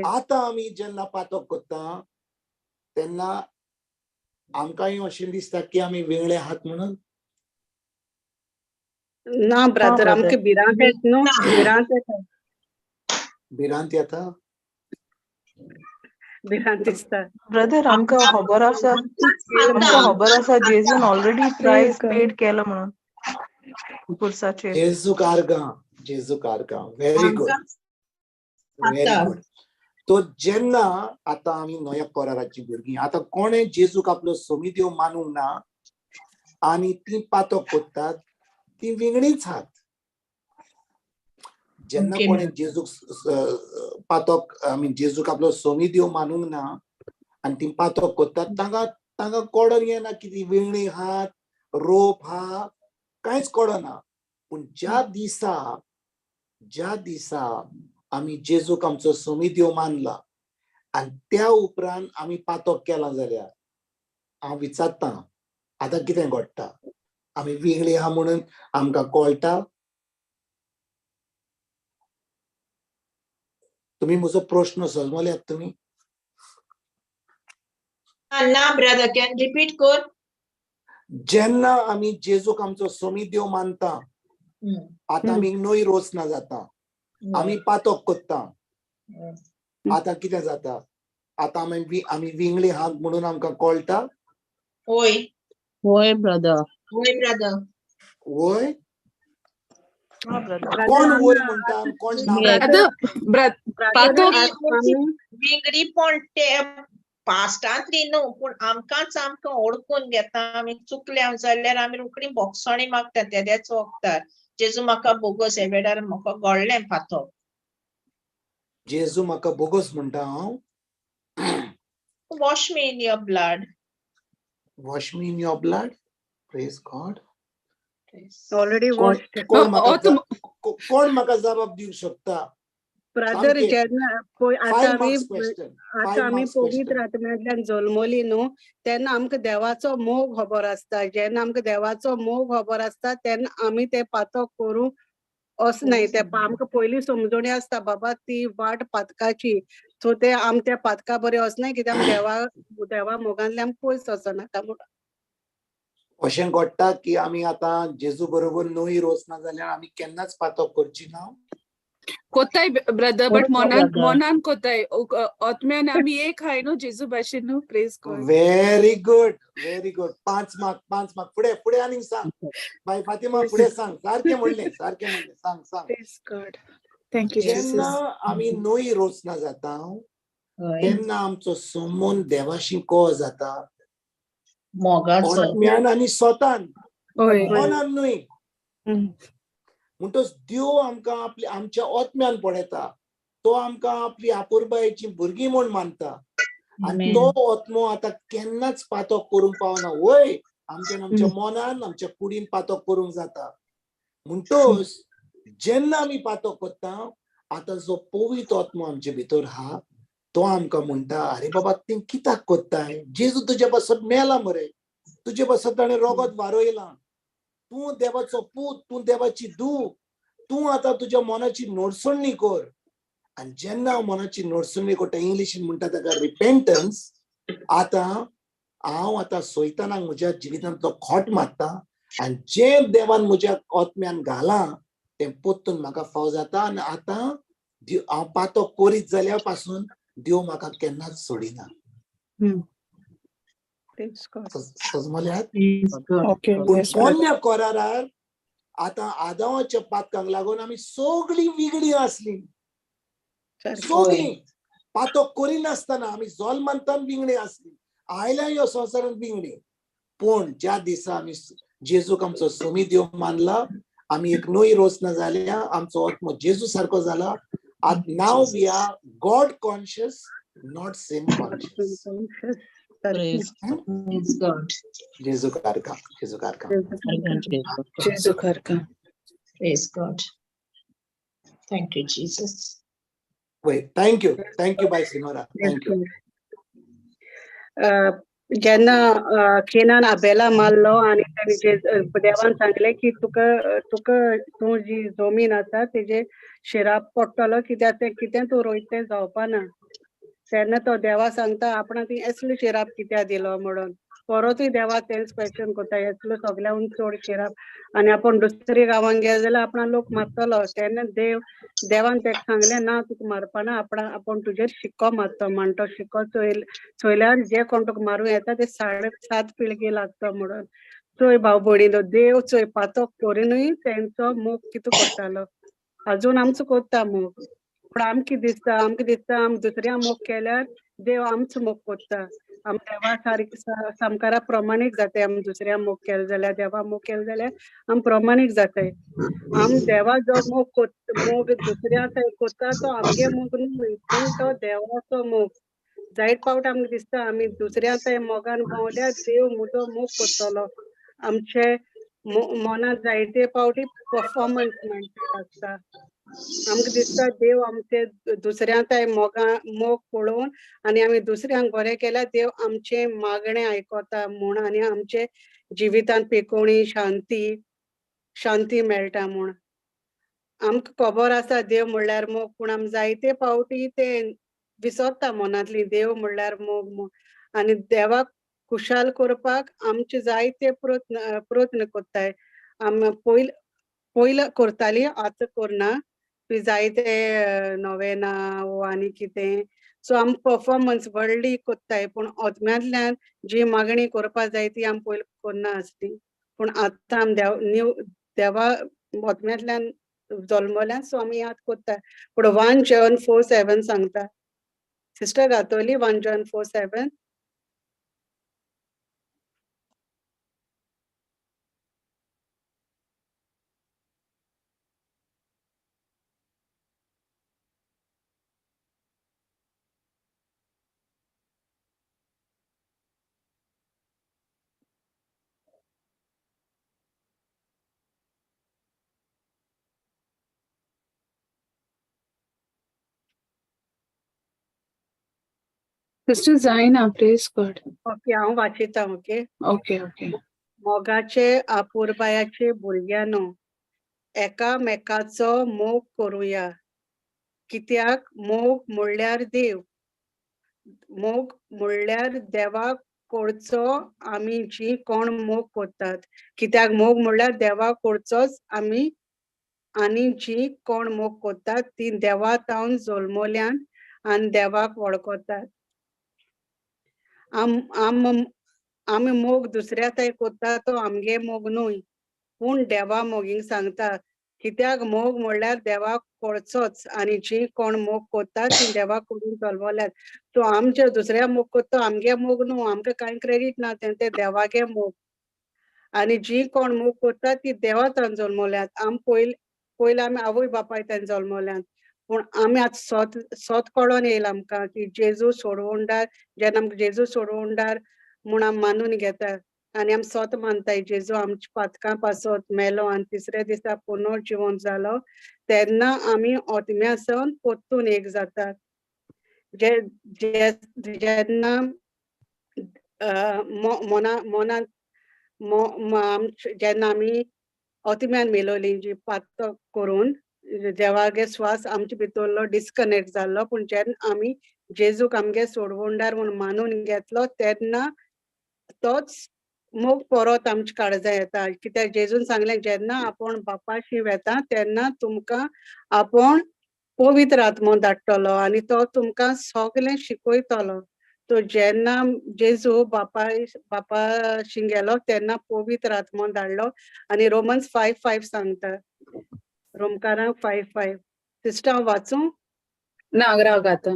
आतां आमी जेन्ना पातक करता तेन्ना आमकांय अशें दिसता की आमी विंगळे आहात म्हणून? ना ब्रदर, आमकां भिरांत येता न्हू, भिरांत येता, भिरांत येता, भिरांत दिसता. ब्रदर, आमकां खबर आसा, आमकां खबर आसा जेजून ऑलरेडी प्रायस पेड केलो म्हणून पुरसाचेर. जेजूक आर्गां, जेजूक आर्गां. Very good, very good. तो जेन्ना आतां आमी नव्या कराराची भुरगीं, आतां कोणें जेजूक आपलो सोमी देव मानूंक ना आनी ती पातक करतात, ती विंगणीच आहात. जेन्ना कोणें जेजूक पातक I mean जेजूक आपलो सोमी देव मानूंक ना आनी ती पातक करतात, तांकां तांकां कळोन येना की ती विंगणी आहात, रोप आहा, कांयच कळना. पूण ज्या दिसा ज्या दिसा आमी जेजूक आमचो सोमी देव मानला आनी त्या उपरांत आमी पातक केलां जाल्यार हांव विचारतां आतां कितें घडटा? आमी विंगळी आहा म्हणून आमकां कळटा? तुमी म्हजो प्रश्न समजल्यात तुमी? ना ब्रदर, can repeat कर. जेन्ना आमी जेजूक आमचो सोमी देव मानता, आतां आमी नवी रोचना जाता, आमी पातक करता, आतां कितें जाता? आतां आमी आमी विंगळी आहात म्हणून आमकां कळटा? वय वय ब्रदर, वय ब्रदर, वय. कोण वय म्हणटा, कोण ना? विंगडी पण ते पास्टांतली न्हू, पूण आमकांच आमकां ओळखून घेता. आमी चुकल्या जाल्यार आमी रोखडी बोगसणी मागता तेद्याच वखदार, जेजू म्हाका बोगोस, हे वेळार म्हाका गळ्ळें पातक, जेजू म्हाका बोगोस म्हणटा हांव. Wash me in your blood, wash me in your blood. Praise God. Already washed. कोण म्हाका कोण म्हाका जबाब दिवंक शकता? ब्रदर, जेन्ना पळय आतां आमी आतां आमी पवित्र आत्म्यांतल्यान जल्मली न्हू, तेन्ना आमकां देवाचो मोग खबर आसता. जेन्ना आमकां देवाचो मोग खबर आसता तेन्ना आमी ते पातक करूंक वचनाय. ते आमकां पयलीं समजणी आसता बाबा ती वाट पातकाची, सो ते आम त्या पातका बरें वचनाय, कित्याक आमी देवा मोगांतल्यान पयस वचनाका म्हणून. अशें घडटा की आमी आतां जेजू बरोबर नवी रोसना जाल्यार आमी केन्नाच पातक करची ना? कोताय ब्रदर, बट मनान मनान कोताय, आत्म्यान आमी एक हाय न्हू जेजू भाशेन न्हू. Praise God. Very good, very good. 5 mark, 5 mark. फुडें फुडें आनीक सांग बाय फातिमा, फुडें सांग. सारकें म्हणलें, सारकें म्हणलें, सांग सांग. Praise God, thank you Jesus. जेन्ना आमी नवी रोचना जाता तेन्ना आमचो संबंद देवाशी को जाता, मोगाचो, आत्म्यान आनी स्वतान, मनान न्हय. म्हणटच देव आमकां आपली आमच्या आत्म्यान पळयता, तो आमकां आपली आपुरबायेची भुरगीं म्हूण मानता आनी तो आत्मो आतां केन्नाच पातक करूंक पावना. वय आमच्यान आमच्या मनान आमच्या कुडीन पातक करूंक जाता. म्हणटच जेन्ना आमी पातक करता, आतां जो पवित्र आत्मो आमचे भितर आहा तो आमकां म्हणटा, अरे बाबा तें कित्याक करताय? जेजू तुजे पासत मेला मरे, तुजे पासत ताणें रोगत वारयलां, तूं देवाचो पूत, तूं देवाची धूव, तूं आतां तुज्या मनाची नडसणी कर. आनी जेन्ना हांव मनाची नडसणी करता, इंग्लिशीन म्हणटा ताका रिपेंटन्स. आतां हांव आतां सैतानाक म्हज्या जिवितांतलो खोट मारता आनी जें देवान म्हज्या आत्म्यान घालां तें परतून म्हाका फाव जाता. आनी आतां हांव पातक करीत जाल्यार पासून देव म्हाका केन्नाच सोडिना. पूण पोन्न्या करारार आतां आदावाच्या पातकांक लागून आमी सगळीं विगडी आसली, सगळीं पातक करिनासतना आमी जल्मांतान विंगडी आसली, आयल्या ह्या संवसारांत विंगडी. पूण ज्या दिसा आमी जेजूक आमचो सोमी देव मानला, आमी एक नवी रोचना जाल्या, आमचो आत्मो जेजू सारको जाला. Now we are God conscious, not sin conscious. Praise God. Jesu karka, Jesu karka, Jesu karka. Praise God. Thank you, Jesus. Wait, thank you, thank you, Bhai Sinora. Thank you. जेन्ना केनान आबेला मारलो आनी देवान सांगलें की तुका तुका तूं जी जमीन आसा तेजेर शिराप पडटलो, कित्याक तें कितें तूं रोयता तें जावपा ना. तेन्ना तो देवा सांगता आपणाक ती असलो शिराप कित्याक दिलो म्हणून. परतूय देवा तेंच क्वेश्चन करता, असलो सगळ्याहून चड शिराप आनी आपूण दुसरे गांवांत गेले जाल्यार आपणा लोक मारतलो. तेन्ना देवान तेका सांगलें ना, तुका मारपाना, आपणा आपूण तुजेर शिक्को मारतो. म्हण तो शिक्को चोयल्यार जे कोण तुका मारूं येता ते 7.5 पिळगी लागता म्हणून. चोय भाव भयणीनो, देव चोय पातक करिनूय तेंचो मोग कितें करतालो, अजून आमचो करता मोग. पूण आमकां दिसता, आमकां दिसता आम दुसऱ्या मोग केल्यार देव आमचो मोग करता, आम देवा सारके सामकारा प्रमाणीक जाताय. आम दुसऱ्या मोग केले जाल्यार, देवा मोग केले जाल्यार आम प्रमाणीक जाताय. आम देवा जो मोग मोग दुसऱ्या करता तो आमगे मोग न्हय, पूण तो देवाचो मोग. जायत फावट आमकां दिसता आमी दुसऱ्या मोगान भोंवल्यार देव म्हजो मोग करतलो. आमचे मनांत जायते फावटी परफॉर्मन्स मायंडसेट आसता. आमकां दिसता देव आमचे दुसऱ्या मोगा मोग पळोवन आनी आमी दुसऱ्यांक बरें केल्यार देव आमचें मागणें आयकता म्हूण आनी आमचे जिवितांत पेकोवणी शांती शांती मेळटा म्हूण. आमकां खबर आसा देव म्हणल्यार मोग, पूण आमी जायते फावटी ते विसरता मनांतली देव म्हणल्यार मोग म्हूण. आनी देवाक खुशाल करपाक आमचे जायते प्रयत्न करताय. आमी पयलीं करताली, आतां करना. जायते नोवेना वो आनी कितें, सो आमी परफॉर्मन्स व्हडली करताय, पूण आत्म्यांतल्यान जी मागणी करपा जाय ती आमी पयलीं करना आसली. पूण आतां आमी देव देवा आत्म्यांतल्यान जल्मल्यान, सो आमी याद करता. पूण 1 John 4:7 सांगता. Sister गातोली 1 John 4:7. सिस्टर जायना, प्रेज गॉड. ओके, हांव वाचिता. ओके. Okay okay. मोगाचे आपुरबायाचे भुरग्यांनो, एकामेकाचो मोग करुया, कित्याक मोग म्हणल्यार देव. मोग म्हणल्यार देवाक कोडचो. आमी जी कोण मोग करतात, कित्याक मोग म्हणल्यार देवाक कोडचोच. आमी आनी जी कोण मोग करतात ती देवा तावन जल्मल्यान आनी देवाक वळखतात. आम आम आमी मोग दुसऱ्या ताय करता तो आमगे मोग न्हय, पूण देवा मोगींक सांगता, कित्याक मोग म्हणल्यार देवाक कळचोच आनी जी कोण मोग करतात ती देवाक करून जल्मल्यात. सो आमचे दुसऱ्या मोग करता आमगे मोग न्हू, आमकां कांय क्रेडीट ना, तें ते देवागे मोग. आनी जी कोण मोग करतात ती देवा तान जल्मल्यात. आम पयले पयले आमी आवय बापाय तान जल्मल्यात, पूण आमी आतां सोत सोत कळोन येयला आमकां की जेजू सोडवणदार. जेन्ना आमकां जेजू सोडवणदार म्हूण आमी मानून घेता आनी आमी सोत मानताय जेजू आमच्या पातकां पासत मेलो आनी तिसऱ्या दिसा पुनर्जिवन जालो, तेन्ना आमी ओतम्या सावन परतून एक जातात. जे जे जेन्ना मना मनांत जेन्ना आमी ओतम्यान मेलोली जी पातक करून देवागे श्वास आमचे भितरलो डिस्कनेक्ट जाल्लो, पूण जेन्ना आमी जेजूक आमगे सोडवणदार म्हूण मानून घेतलो तेन्ना तोच मोग परत आमच्या काळजा येता. कित्याक जेजून सांगलें, जेन्ना आपूण बापाशी वेता तेन्ना तुमकां आपूण पवित्र आत्मो धाडटलो आनी तो तुमकां सगळें शिकयतलो. तो जेन्ना जेजू बापाय बापाशी गेलो तेन्ना पवित्र आत्मो धाडलो. आनी रोमन्स 5:5 सांगता, रोमकारांक 5:5. सिस्टर, हांव वाचूं? ना, राव आतां.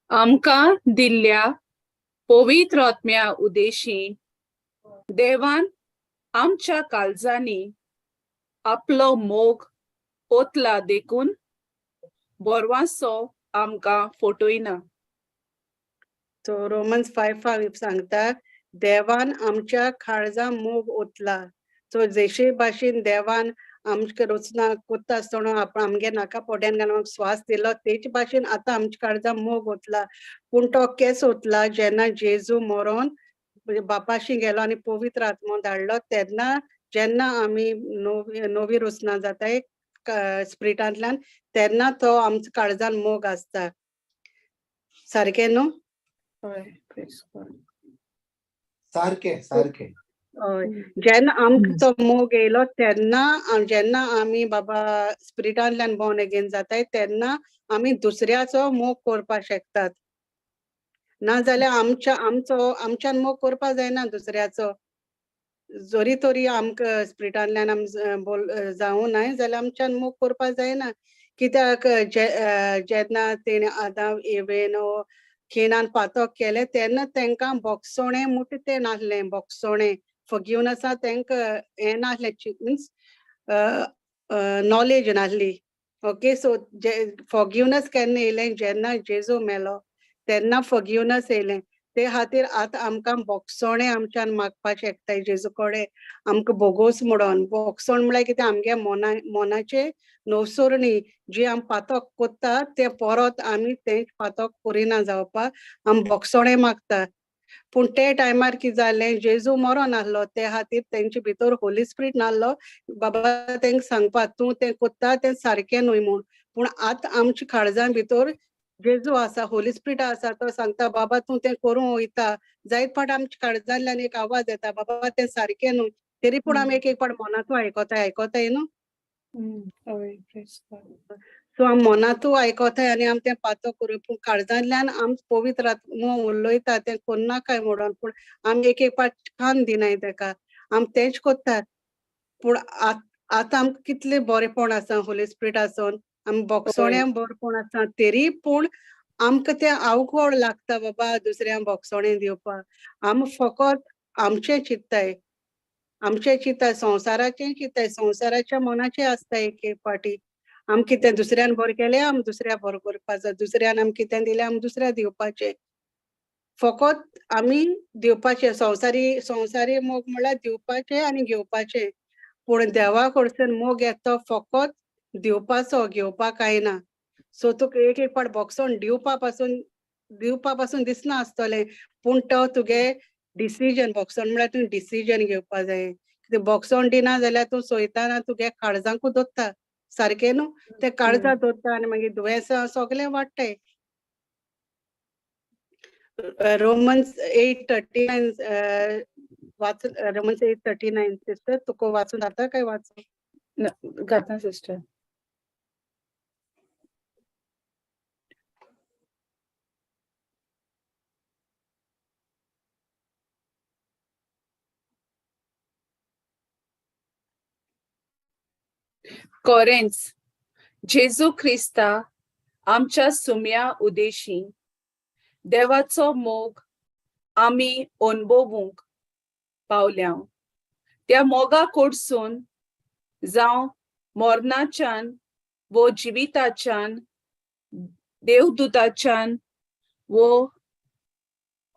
आमकां दिल्ल्या पवित्र आत्म्या उदेशी देवान आमच्या काळजांनी आपलो मोग ओतला, देखून बोरवासो आमकां फटयना. सो रोमन्स 5:5 सांगता, देवान आमच्या काळजा मोग ओतला. सो जशे भाशेन देवान आमकां रचना कोत्ता आसतना आपण आमगे नाका पोड्यान घालून श्वास दिलो, तेच भाशेन आतां आमच्या काळजा मोग ओतला. पूण तो केस ओतला जेन्ना जेजू मरोन बापाशी गेलो आनी पवित्र आत्मो धाडलो, तेन्ना जेन्ना आमी नवी नवी रचना जाताय स्पिरिटांतल्यान तेन्ना तो आमच्या काळजान मोग आसता. सारकें न्हू? हय, प्रेज गॉड. सारकें सारकें. हय, जेन्ना आमकां तो मोग येयलो तेन्ना जेन्ना आमी बाबा स्पिरिटांतल्यान बॉर्न अगेन जाताय तेन्ना आमी दुसऱ्याचो मोग करपाक शकतात. ना जाल्यार आमच्या आमचो आमच्यान मोग करपाक जायना दुसऱ्याचो. जरी तरी आमकां स्पिरिटांतल्यान आम बोल जावं नाय जाल्यार आमच्यान मोग करपाक जायना. कित्याक जेन्ना तेणें आदाम इवेन खिणान पातक केलें तेन्ना तेंकां बोगसोणें म्हूट तें नासलें. बोगसोणें फॉरगिवनसा तेंकां हें नासलें, मिन्स नॉलेज नासली. ओके, सो जे फॉरगिवनस केन्ना येयलें? जेन्ना जेजू मेलो तेन्ना फॉरगिवनस येयलें. ते खातीर आतां आमकां बोगसोणें आमच्यान मागपाक शकताय जेजू कडेन, आमकां बोगोस म्हणून. बोगसोण म्हळ्यार कितें? आमगे मना मनाचे नवसरणी जी आमी पातक कोत्ता तें परत आमी तें पातक करिना जावपाक आमी बोगसोणें मागता. पूण ते टायमार कितें जालें, जेजू मरोन आसलो, ते खातीर तेंचे भितर होली स्पिरीट नासलो बाबा तेंका सांगपाक तूं तें कोत्ता तें सारकें न्हय म्हूण. पूण आतां आमच्या काळजां भितर जेजू आसा, होली स्पिरीट आसा, तो सांगता बाबा तूं तें करूंक वयता. जायत फावट आमच्या काळजांतल्यान एक आवाज येता बाबा तें सारकें न्हय, तरी पूण आमी एक एक फावट मनांतू आयकताय. आयकताय न्हू? हय, प्रेज गॉड. सो आमी मनांतू आयकताय आनी आमी तें पातक करूं, पूण काळजांतल्यान आम पवित्र आत्मो उलयता तें कोन्नाकाय म्हणून, पूण आमी एक एक फावट कान दिनाय तेका, आमी तेंच कोत्तात. पूण आतां आमकां कितलें बरेंपण आसा होली स्पिरीट आसून, आमी बोगसोण्या बरेंपण आसा, तरी पूण आमकां तें अवघड लागता बाबा दुसऱ्यांक बोगसोणें दिवपाक. आमी फकत आमचें चिंत्ताय, आमचें चिंत्ताय, संवसाराचें चिंत्ताय, संवसाराच्या मनाचें आसता एक एक फावटी. आम कितें दुसऱ्यान बरें केलें आमी दुसऱ्या बरें करपा जाय, दुसऱ्यान आमी कितें दिलें आमी दुसऱ्या दिवपाचें. फकत आमी दिवपाचें, संवसारी संवसारी मोग म्हळ्यार दिवपाचें आनी घेवपाचें, पूण देवा कडसून मोग येता तो फकत दिवपाचो, घेवपाक कांय ना. सो तुका एक एक पाट बोगसोण दिवपा पासून दिसना आसतलें, पूण तो तुगे डिसिजन, बोगसोण म्हळ्यार तुवें डिसिजन घेवपा जाय. कित्याक बोगसोण दिना जाल्यार तूं सोयताना तुगे काळजांकूच दोत्ता सारकें न्हू, तें काळजां दोत्ता आनी मागीर दुयेंसां सगळें वाडटाय. रोमन्स 8:39 वाच, रोमन्स 8:39 सिस्टर, तुका वाचून जाता काय वाचूं? जाता सिस्टर. कोरेन्स, जेजू ख्रिस्ता आमच्या सुम्या उदेशी देवाचो मोग आमी अणभवूंक पावल्या. त्या मोगा कडसून जावं मरणाच्यान वो जिविताच्यान, देवदूताच्यान वो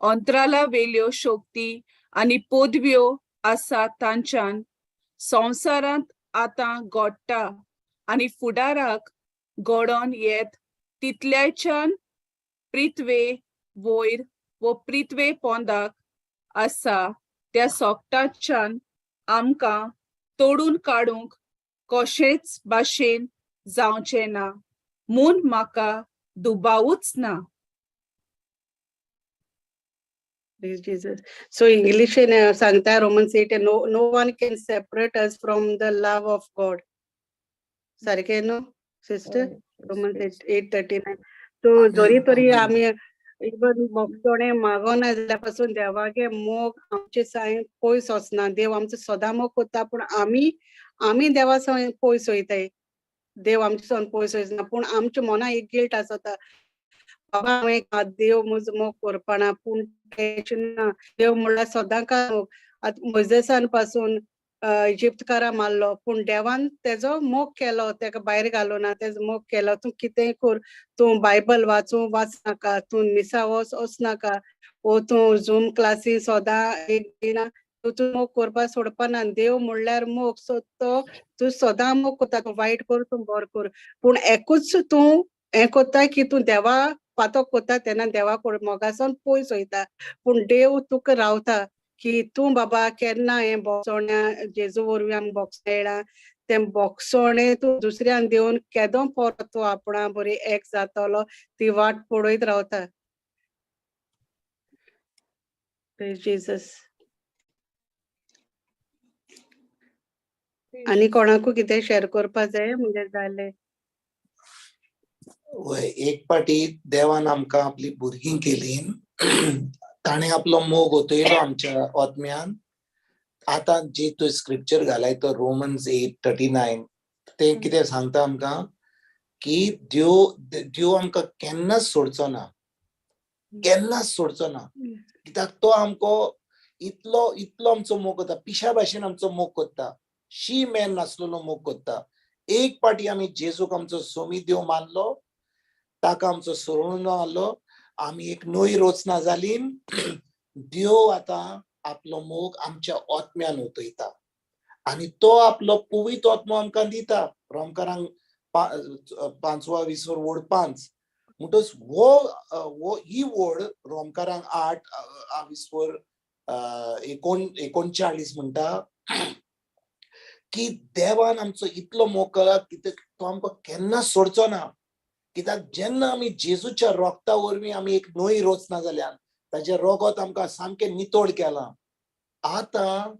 अंतराला वेल्यो शक्ती आनी पदव्यो आसा तांच्यान संवसारांत आतां घडटा आनी फुडाराक घडोवन येत तितल्याच्यान, पृथ्वे वयर वो पृथ्वे पोंदाक आसा त्या सोगटाच्यान आमकां तोडून काडूंक कशेंच भाशेन जावचें ना म्हूण म्हाका दुबावूच ना. Praise Jesus. So English in सांगता Romans 8, no one can separate us from the love of God. सारकें न्हू सिस्टर? रोमन्स 8:39. सो जरी तरी आमी इवन बोगसोणे मागोना जाल्यार पासून देवागे मोग आमचे सायन पयस वचना. देव आमचो सदां मोग करता, पूण आमी आमी देवा सावन पयस वयताय. देव आमचे सावन पयस वचना, पूण आमच्या मनां एक गिल्ट आसता, बाबा हांवें देव म्हजो मोग करपाना, पूण तें ना. देव म्हणल्यार सदां काय मोग. आतां मोजेसान पासून इजिप्तकारा मारलो, पूण देवान तेजो मोग केलो, तेका भायर घालो ना, तेजो मोग केलो. तूं कितेंय कर, तूं बायबल वाचूं वाचनाका, तूं मिसा वच वचनाका, ओ तूं झूम क्लासी सदां एक दिना, तूं मोग करपा सोडपाना. देव म्हणल्यार मोग. सो तो तूं सदां मोग करता, तूं वायट कर तूं बरो कर, पूण एकूच तूं हें करता की तूं देवा पातक करता तेन्ना देवा मोगासून पयस वयता, पूण देव तुका रावता की तूं बाबा केन्ना हें बोगसोण्या जेजू वरवीं आमकां बोगसो मेळ्ळा, तें बोगसोणें तूं दुसऱ्यान दिवन केदो परत तूं आपणा बरी एक जातलो ती वाट पळयत रावता. जेजस. आनी कोणाकू कितें शेअर करपा जाय म्हणजे जालें. वय, एक पाटी देवान आमकां आपली भुरगीं केली, ताणें आपलो मोग ओतयलो आमच्या आत्म्यान. आतां जी तूं स्क्रिप्चर घालाय तो रोमन्स 8:39, तें कितें सांगता आमकां की देव देव आमकां केन्नाच सोडचो ना, केन्नाच सोडचो ना. कित्याक तो आमकां इतलो इतलो आमचो मोग करता, पिशा भाशेन आमचो मोग करता, शी मॅन नासलेलो मोग करता. एक पाटी आमी जेजूक आमचो सोमी देव मानलो, ताका आमचो सोडून आलो, आमी एक नवी रचना जाली. देव आतां आपलो मोग आमच्या आत्म्यान ओतयता आनी तो आपलो पवित्र आत्मो आमकां दिता. रोमकारांक 5 20 वड 5 म्हणटच वो ही वड रोमकारांक 8 20 39 म्हणटा की देवान आमचो इतलो मोग केला की तो आमकां केन्नाच सोडचो ना. कित्याक जेन्ना आमी जेजूच्या रोगता वरवीं आमी एक नवी रचना जाल्यान, ताजें रोगत आमकां सामकें नितळ केलां, आतां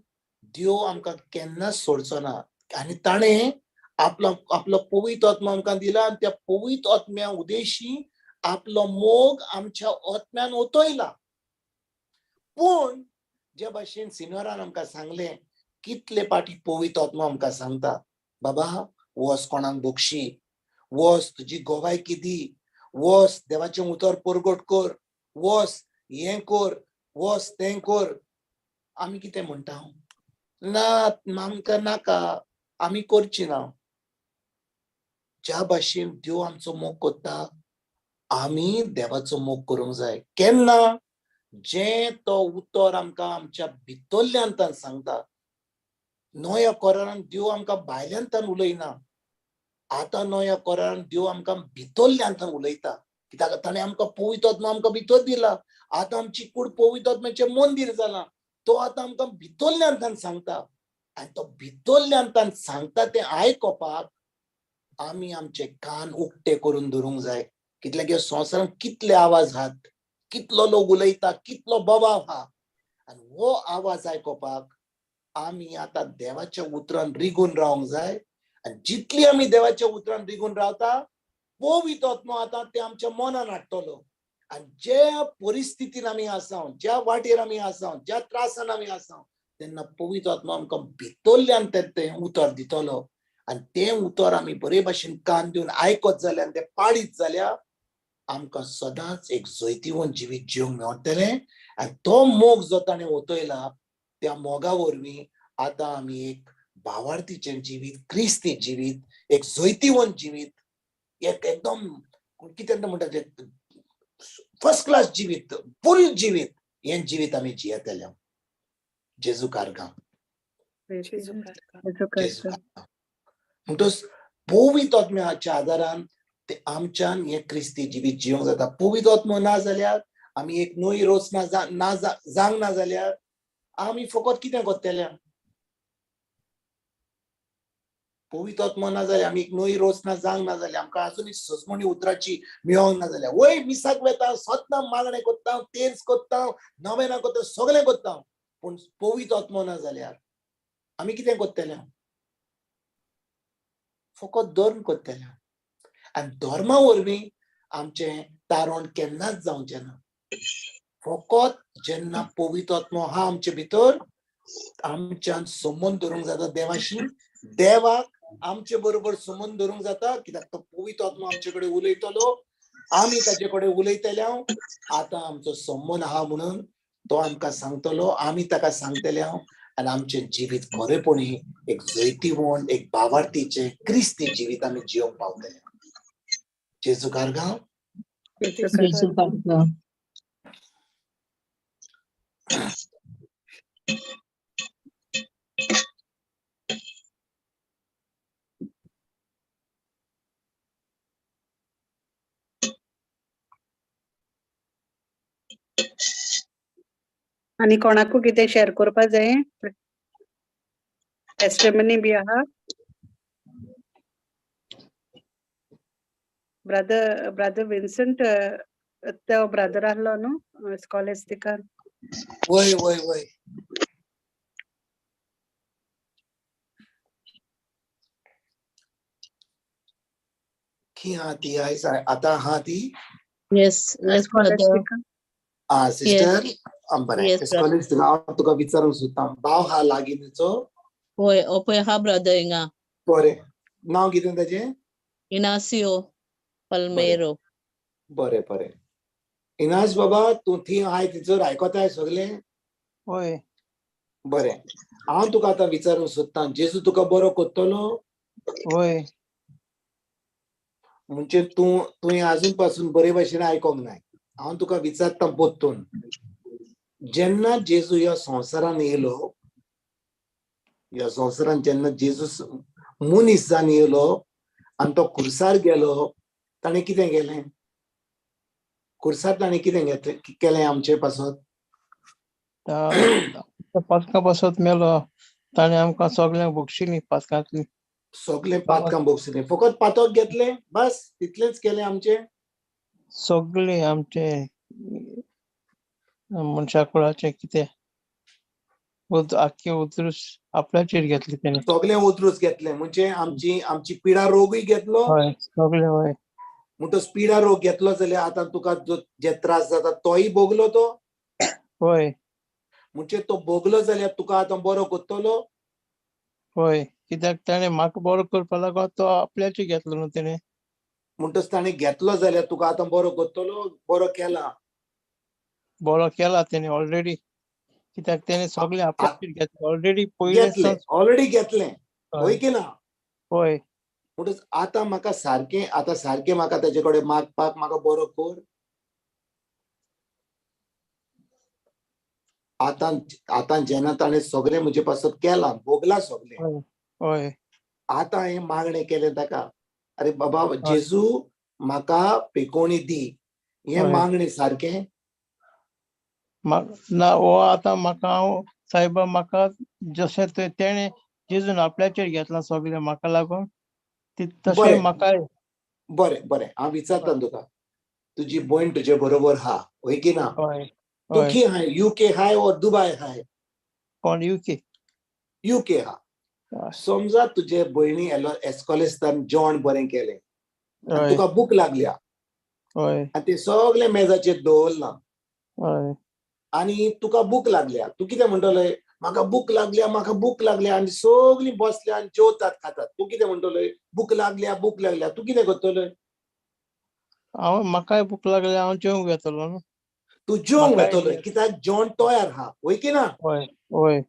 देव आमकां केन्नाच सोडचो ना. आनी ताणें आपलो आपलो पवित्र आत्मो आमकां दिला आनी त्या पवित्र आत्म्या उदेशी आपलो मोग आमच्या आत्म्यान ओतयला. पूण जे भाशेन सिनियरान आमकां सांगलें, कितले पाटी पवित्र आत्मो आमकां सांगता, बाबा वच कोणाक बक्षी, वच तुजी गोवायकी दी, वच देवाचें उतर परगट कर, वच हें कर, वच तें कर. आमी कितें म्हणटा? ना, आमकां नाका, आमी करची ना. ज्या भाशेन देव आमचो मोग करता, आमी देवाचो मोग करूंक जाय. केन्ना? जें तो उतर आमकां आमच्या भितरल्यान तान सांगता. नव्या करारान देव आमकां भायल्यान तान उलयना, आतां नव्या करारान देव आमकां भितरल्यान तान उलयता. कित्याक ताणें आमकां पवित्र आत्मा आमकां भितर दिला. आतां आमची कूड पवित्र आत्म्याचें मंदीर जालां. तो आतां आमकां भितरल्यान तान सांगता आनी तो भितरल्यान तान सांगता तें आयकोपाक आमी आमचे कान उक्ते करून धरूंक जाय. कितले की संवसारांत कितले आवाज आहात, कितलो लोक उलयता, कितलो बोवाळ आहा, आनी हो आवाज आयकोपाक आमी आतां देवाच्या उतरान रिगून रावंक जाय. आनी जितली आमी देवाच्या उतरान रिगून रावता, पवित्र आत्मो आतां ते आमच्या मनान हाडटलो. आनी ज्या परिस्थितीन आमी आसा, ज्या वाटेर आमी आसा, ज्या त्रासान आमी आसा, तेन्ना पवित्र आत्मो आमकां भितरल्यान तें उतर दितलो. आनी तें उतर आमी बरे भाशेन कान दिवन आयकत जाल्यार आनी तें पाळीत जाल्यार आमकां सदांच एक जैतिवंत जिवीत जिवंक मेळटलें. आनी तो मोग जो ताणें ओतयला त्या मोगा वरवीं आतां आमी एक भावार्थीचें जिवीत, क्रिस्ती जिवीत, एक जैतिवंत जिवीत, एक एकदम कितें म्हणटा तें फर्स्ट क्लास जिवीत, फूल जिवीत, हें जिवीत आमी जियेतले. जेजू कारगां. जेजू कारगां. म्हणटच पवित्र आत्म्याच्या आदारान ते आमच्यान हें क्रिस्ती जिवीत जिवंक जाता. पवित्र आत्मो ना जाल्यार आमी एक नवी रचना ना जावंक ना जाल्यार आमी फकत कितें करतले? पवित्र आत्मो ना जाल्यार आमी एक नवी रचना जावंक ना जाल्यार, आमकां आजून सजमणी उतराची मेळोंक ना जाल्यार, वय मिसाक वेता, सतना मागणें करता, तेर्स करता, नवेना करता, सगळें करता, पूण पवित्र आत्मो ना जाल्यार आमी कितें करतले? फकत धर्म करतले. आनी धर्मा वरवीं आमचें तारण केन्नाच जावचें ना. फकत जेन्ना पवित्र आत्मो आहा आमचे भितर, आमच्यान संबंद धरूंक जाता देवाशी, देवाक आमचे बरोबर संबंद धरूंक जाता. कित्याक तो पवित्र आत्मो आमचे कडेन उलयतलो, आमी ताचे कडेन उलयतले. आतां आमचो संबंद आहा म्हणून तो आमकां सांगतलो, आमी ताका सांगतले. आनी आमचें जिवीत खरेपणी एक जैतिवंत, एक भावार्थीचें क्रिस्ती जिवीत आमी जिवंक पावतले. जेजू कारगांव. जेजू कारगांव. आनी कोणाकू कितें शेअर करपा जाय? टेस्टिमनी बी आहा? ब्रदर ब्रदर विन्संट तो ब्रदर आहलो न्हू स्कॉलेस्टिकान? वय वय वय. की हा ती आयज आतां आहा ती? Yes, yes, brother. आ sister, बरें. Yes, brother. हांव तुका विचारूंक सोदता, भाव हा लागीं तिचो? होय, ओपय हा ब्रदर हिंगा. बरें, नांव कितें ताजें? इनासियो पल्मेरो. बरें बरें. इनास बाबा, तूं थंय आहाय थंयसर आयकोताय सगळें? हय. बरें, हांव तुका आतां विचारूंक सोदता, जेजू तुका बरो करतलो? हय. म्हणजे तूं तुवें आजून पासून बरे भाशेन आयकोंक नाय. हांव तुका विचारता परतून, जेन्ना जेजू ह्या संवसारान येयलो, ह्या संवसारान जेन्ना जेजू मनीस जावन येयलो आनी तो खुर्सार गेलो, ताणें कितें केलें? खुर्सार ताणें कितें घेतलें केलें आमचे पासत? पातकां पासत मेलो. ताणें आमकां सगळ्यांक बक्षिली पातकांतली. सगळे पातकां बक्षिली. फकत पातक घेतलें बस, तितलेंच केलें आमचें? सगळे आमचे मनशा कुळाचें कितें आख्खे उतरूस आपल्याचेर घेतले तेणें. सगळें उतरूस घेतलें म्हणजे आमची आमची पिडा रोगूय घेतलो? हय, सगळें. हय. म्हणटच पिडा रोग घेतलो जाल्यार आतां तुका जो जे त्रास जाता तोय भोगलो तो? हय. म्हणजे तो भोगलो जाल्यार तुका आतां बरो करतलो? हय, कित्याक ताणें म्हाका बरो करपा लागून तो आपल्याचेर घेतलो न्हू तेणें. म्हणटच ताणें घेतलो जाल्यार तुका आतां बरो करतलो? बरो केला? बरो केला तेणें ऑलरेडी. कित्याक तेणें सगळें आपल्याचेर घेतलें ऑलरेडी पयलें. घेतलें ऑलरेडी, घेतलें, हय की ना? हय. म्हणटच आतां म्हाका सारकें, आतां सारकें म्हाका ताजे कडेन मागपाक म्हाका बरो कर. आतां आतां जेन्ना ताणें सगळें म्हजे पासत केलां, भोगलां सगळें, हय हय आतां हांवें मागणें केलें ताका, अरे बाबा जेजू म्हाका पेकोणी दी, हें मागणें सारकें? ना, हो आतां म्हाका हांव सायबा म्हाका जशें ते तेणें जेजून आपल्याचेर घेतलां सगळें म्हाका लागून ती तशें बरें. म्हाकाय. बरें बरें, हांव विचारता तुका, तुजी भयण तुजे बरोबर हा, हय की ना? हय. तूं हय. खंय हाय, युके हाय or Dubai हाय? कोण युके? युके हा. समजा तुजे भयणी एस्कॉलेस्तान जेवण बरें केलें आनी तुका भूक लागल्या हय आनी ते सगळे मेजाचेर दवरलां हय आनी तुका भूक लागल्या, तूं कितें म्हणटलोय? म्हाका भूक लागल्या, म्हाका भूक लागल्या. आनी सगळीं बसल्या आनी जेवतात खातात, तूं कितें म्हणटलोय? भूक लागल्या, भूक लागल्या. तूं कितें करतलोय? हांव म्हाकाय भूक लागल्या, हांव जेवंक वेतलो न्हू. तूं जेवंक म्हाकाय वेतलोय कित्याक जेवण तयार हा, वय की ना? हय हय.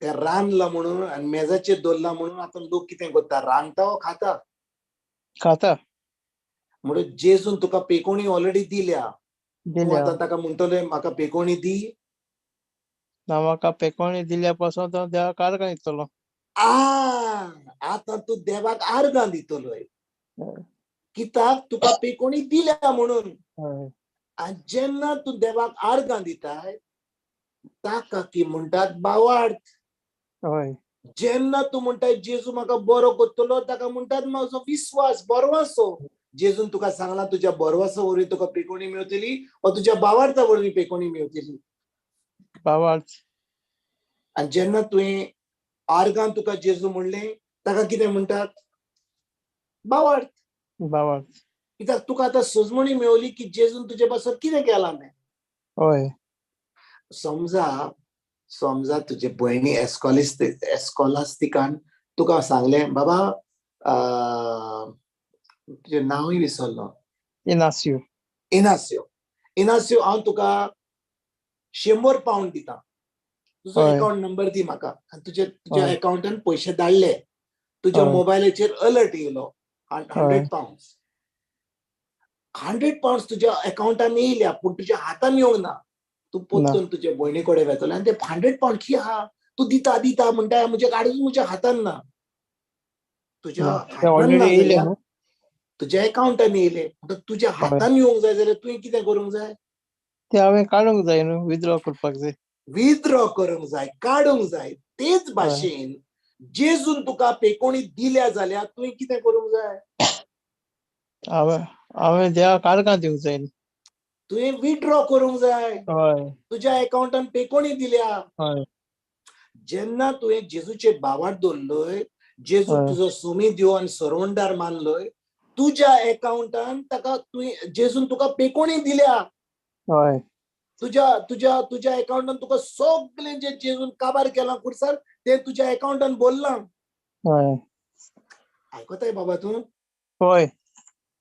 तें रांदलां म्हणून आनी मेजाचेर दवरलां म्हणून आतां लोक कितें करता, रांदता वो खाता? खाता. म्हणून जेजून तुका पेकोणी ऑलरेडी दिल्या, तूं दिल्या. आतां ताका म्हणटलोय म्हाका पेकोणी दी? ना, म्हाका पेकोणी दिल्या पासून हांव देवाक आर्गां दितलो. आ, आतां तूं देवाक आर्गां दितलोय कित्याक तुका पेकोणी दिल्या म्हणून. आनी जेन्ना तूं देवाक आर्गां दिताय ताका की म्हणटात भावार्थ. हय. जेन्ना तूं म्हणटाय जेजू म्हाका बरो करतलो, ताका म्हणटात म्हाजो विस्वास, बरवासो. जेजून तुका सांगलां तुज्या बरवासा वरवीं तुका पेकोणी मेवतली वा तुज्या भावार्था वरवीं पेकोणी मेवतली. भावार्थ. आनी जेन्ना तुवें आर्गान तुका जेजू म्हणलें ताका कितें म्हणटात? भावार्थ. भावार्थ. कित्याक तुका आतां सजमणी मेवली की जेजून तुजे पासत कितें केलां तें. हय. समजा समजा तुजे भयणी एस्कॉलास्तिकान तुका सांगलें, बाबा तुजें नांवूय विसरलो, इनासियो. इनासियो, इनासियो हांव तुका 100 पावंड दिता, तुजो अकाउंट नंबर दी म्हाका. आनी तुजे तुज्या अकाउंटान पयशे धाडले, तुज्या मोबायलाचेर अलर्ट येयलो 100 पावंड. 100 पावंड तुज्या अकाउंटान येयल्या पूण तुज्या हातान येवंक ना. तूं परतून तुजे भयणी कडेन वेतलो आनी ते 100 पावंड की आहा तूं दिता दिता म्हणटा, म्हजे काडून म्हज्या हातान ना, तुज्या हातान ना जाल्यार तुज्या अकाउंटान येयले, तुज्या हातान येवंक जाय जाल्यार तुवें कितें करूंक जाय? ते हांवें काडूंक जाय न्हू, विथड्रॉ करपाक जाय. विथड्रॉ करूंक जाय, काडूंक जाय. तेच भाशेन जेजून तुका पेकोणी दिल्या जाल्यार तुवें कितें करूंक जाय? हांवें देवाक आर्गां दिवंक जाय. तुवें विथड्रॉ करूंक जाय, तुज्या अकाउंटान पेकोणी दिल्या. जेन्ना तुवें जेजूचे भावार्थ दवरलोय, जेजू तुजो सोमी देव आनी सरवणदार मानलोय, तुज्या अकाउंटान ताका तुवें जेजून तुका पेकोणी दिल्या. तुज्या तुज्या तुज्या अकाउंटान तुका सगळें जे जेजून काबार केलां खुर्सार तें तुज्या अकाउंटान भरलां. आयकताय बाबा तूं? हय.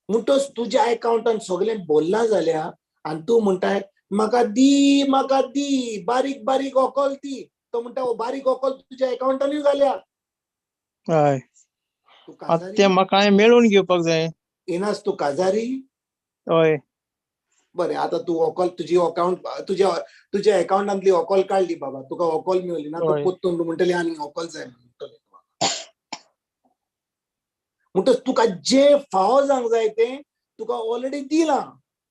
म्हणटच तुज्या अकाउंटान सगळें भरलां जाल्यार आनी तूं म्हणटाय म्हाका दी, म्हाका दी, बारीक बारीक ओकल दी, तो म्हणटा हो बारीक ओकल तुज्या अकाउंटानूय घाल्या. हय. आतां तें म्हाका हांवें मेळोवन घेवपाक जाय. येनास तूं काजारी? हय. बरें, आतां तूं ओकल तुजी अकाउंट तुज्या तुज्या अकाउंटांतली ओकल काडली बाबा, तुका ओकल मेवली ना, तूं परतून म्हणटली आनी ओकल जाय म्हणटले. म्हणटच तुका जें फावो जावंक जाय तें तुका ऑलरेडी दिलां,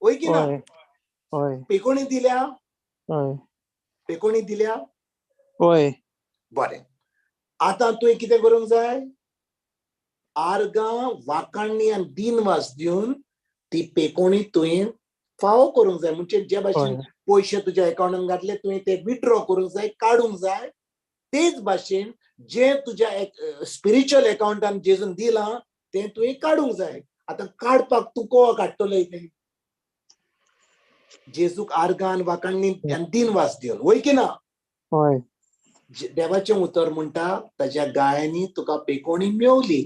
वय की ना? पेकोणी दिल्या? पेकोणी दिल्या? हय. बरें, आतां तुवें कितें करूंक जाय? आर्गां वाकाणणी आनी दिनवास दिवन ती पेकोणी तुवें फावो करूंक जाय. म्हणजे जे भाशेन पयशे तुज्या अकाउंटान घातले तुवें ते विथड्रॉ करूंक जाय, काडूंक जाय. तेच भाशेन जे तुज्या स्पिरिच्युअल अकाउंटान जेजून दिलां तें तुवें काडूंक जाय. आतां काडपाक तूं कोवा काडटलो तें? जेजूक आर्गान वाकाणणी आनी दिनवास दिवन, वय की ना? हय. देवाचें उतर म्हणटा ताज्या गायांनी तुका पेकोणी मेवली.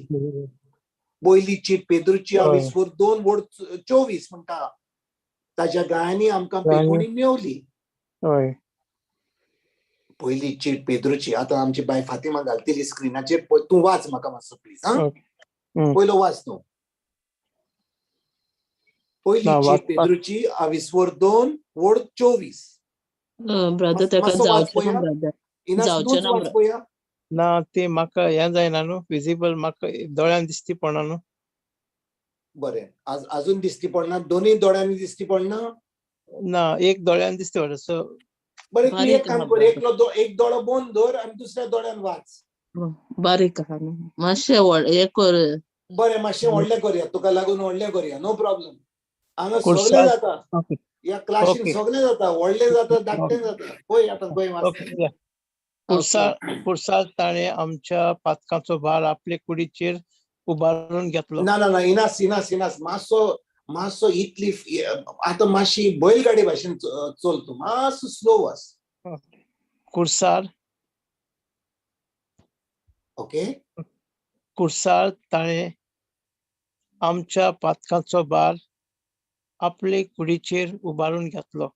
पयली चीट पेद्रूची 2:24 म्हणटा ताज्या गायांनी आमकां पेकोणी मेवली. पयली चीट पेद्रूची. आतां आमची बाय फातिमा घालतली स्क्रिनाचेर, तूं वाच म्हाका मातसो प्लीज. हा, पयलो वाच तूं. पयली चीट पेद्रूची 2:24. ब्रदर ताका मातसो वाच जावचें ना पळोवया. ब्रदर इनास जावचें तूंच ना वाच पळोवया. ना ते म्हाका हें जायना न्हू विजिबल म्हाका दोळ्यान दिसती पडना न्हू. बरें, आज अजून दिसती पडना? दोन्ही दोळ्यांनी दिसती पडना? ना, एक दोळ्यान दिसती पडटा सो. बरें, तूं बारीक एक काम आहा कर, ब्रदर. एकलो एक दोळो बंद दवर आनी दुसऱ्या दोळ्यान वाच. बारीक आहा न्हू मातशें व्हड हें कर. बरें, मातशें व्हडलें करया, तुका लागून व्हडलें करया, नो प्रॉब्लम. हांगा सगळें कुर्साद जाता. ओके. ह्या क्लासीन ओके. सगळें जाता, व्हडलें जाता, धाकटें जाता. पळय आतां खंय वाच. ओके या. कुर्सार कुर्सार ताणें आमच्या पातकांचो भार आपले कुडीचेर उबारून घेतलो. ना ना ना, इनास इनास इनास, मातसो मातसो इतली आतां मातशी बैलगाडी भाशेन चल तूं, मातसो स्लो वाच. कुर्सार ओके. कुर्सार ताणें आमच्या पातकांचो भार आपले कुडीचेर उबारून घेतलो.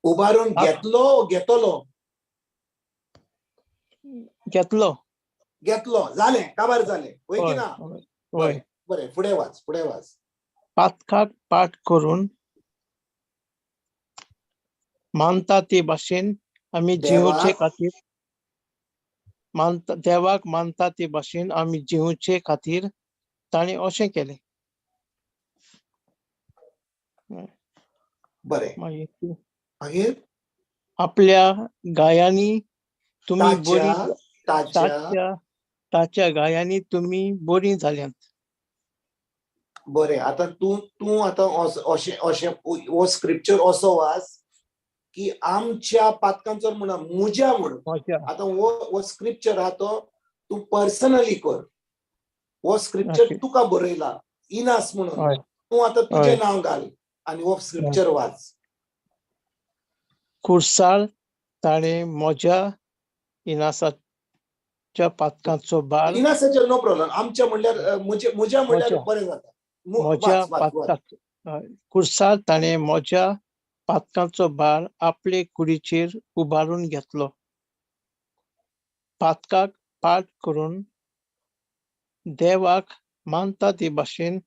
उबारून घेतलो, घेतलो? घेतलो. घेतलो, जालें, काबार जालें, वय की हय ना? हय. बरें, फुडें वाच, फुडें वाच. पातकाक पाठ करून मानता ते भाशेन आमी जिवचे देवाक खातीर मानता देवाक मानता ते भाशेन आमी जिवचे खातीर ताणें अशें केलें. बरें. मागीर मागीर आपल्या गायांनी तुमी बरी ताच्या ताच्या ताच्या ताच्या गायांनी तुमी बरीं जाल्यांत. बरें, आतां तूं तूं आतां अशें अशें हो स्क्रिप्चर असो वाच की आमच्या पातकांचो म्हणा, मुज्या म्हण. म्हज्या. आतां हो हो स्क्रिप्चर आहा तो तूं पर्सनली कर. हो स्क्रिप्चर ओके. तुका बरयला इनास म्हणून, हय. तूं आतां तुजें हय. नांव घाल आनी हो स्क्रिप्चर वाच. कुर्सार ताणें म्हज्या इनासाच्या पातकांचो भार इनासाचेर नो प्रॉब्लम, आमच्या म्हणल्यार म्हजे, म्हज्या म्हणल्यार म्हज्या बरें जाता. म्हज्या वाच वाच वाच. पातकांचो कुर्सार ताणें म्हज्या पातकांचो भार आपले कुडीचेर उबारून घेतलो. पातकाक पाठ करून देवाक मानता ते भाशेन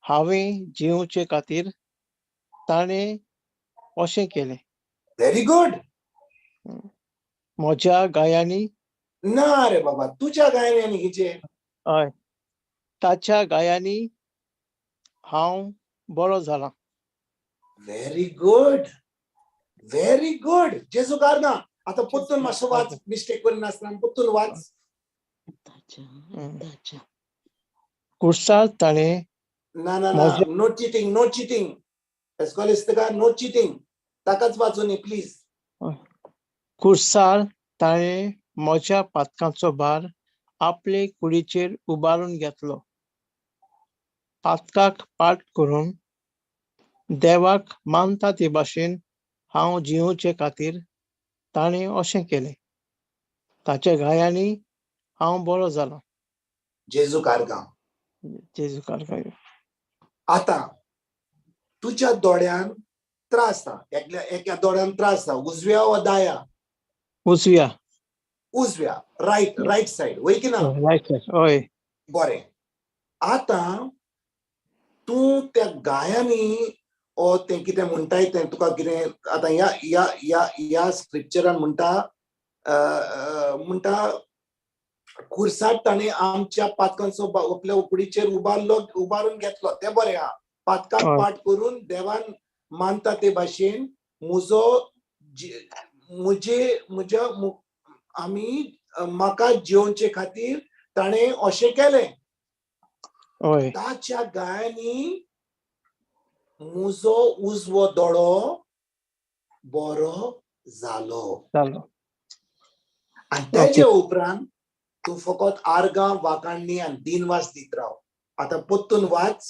हांवें जिवचे खातीर ताणें अशें केलें. Very good. म्हज्या गायांनी ना रे बाबा, तुज्या गायांनी आनी हिचे. हय, ताच्या गायांनी हांव बरो जाला. Very good, very good. जेजू कारना आतां परतून मातसो वाच, मिस्टेक करिनासतना परतून वाच. ताच्या कुर्सार ताणें ना ना ना, म्हज्या नो चिटींग, नो चिटींग, एस्कॉलिस्तिका, नो चिटींग, ताकाच वाचूनी प्लीज. कुर्सार ताणें म्हज्या पातकांचो भार आपले कुडीचेर उबारून घेतलो. पातकाक पाठ करून देवाक मानता ते भाशेन हांव जिवचे खातीर ताणें अशें केलें. ताच्या गायांनी हांव बरो जालों. जेजू कारगांव. जेजू कारगांव. आतां तुज्या दोळ्यान त्रास आसा, एकल्या एका दोळ्यान त्रास आसा, उजव्या वा दाया? उजव्या. उजव्या, रायट, रायट सायड, वय की ना? रायट सायड, हय. बरें, आतां तूं त्या गायांनी ओ तें कितें म्हणटाय तें तुका कितें आतां ह्या ह्या ह्या ह्या स्क्रिप्चरान म्हणटा, म्हणटा कुर्साक ताणें आमच्या पातकांचो आपल्या उकडीचेर उबारलो, उबारून घेतलो, तें बरें आहा. पातकाक पाठ करून देवान मानता ते भाशेन म्हजो म्हजे म्हज्या आमी म्हाका जिवचे खातीर ताणें अशें केलें. ताच्या गायांनी म्हजो उजवो दोळो बरो जालो. आनी तेजे उपरांत तूं फकत आर्गां वाकाणणी आनी दिनवास दीत राव. आतां परतून वाच.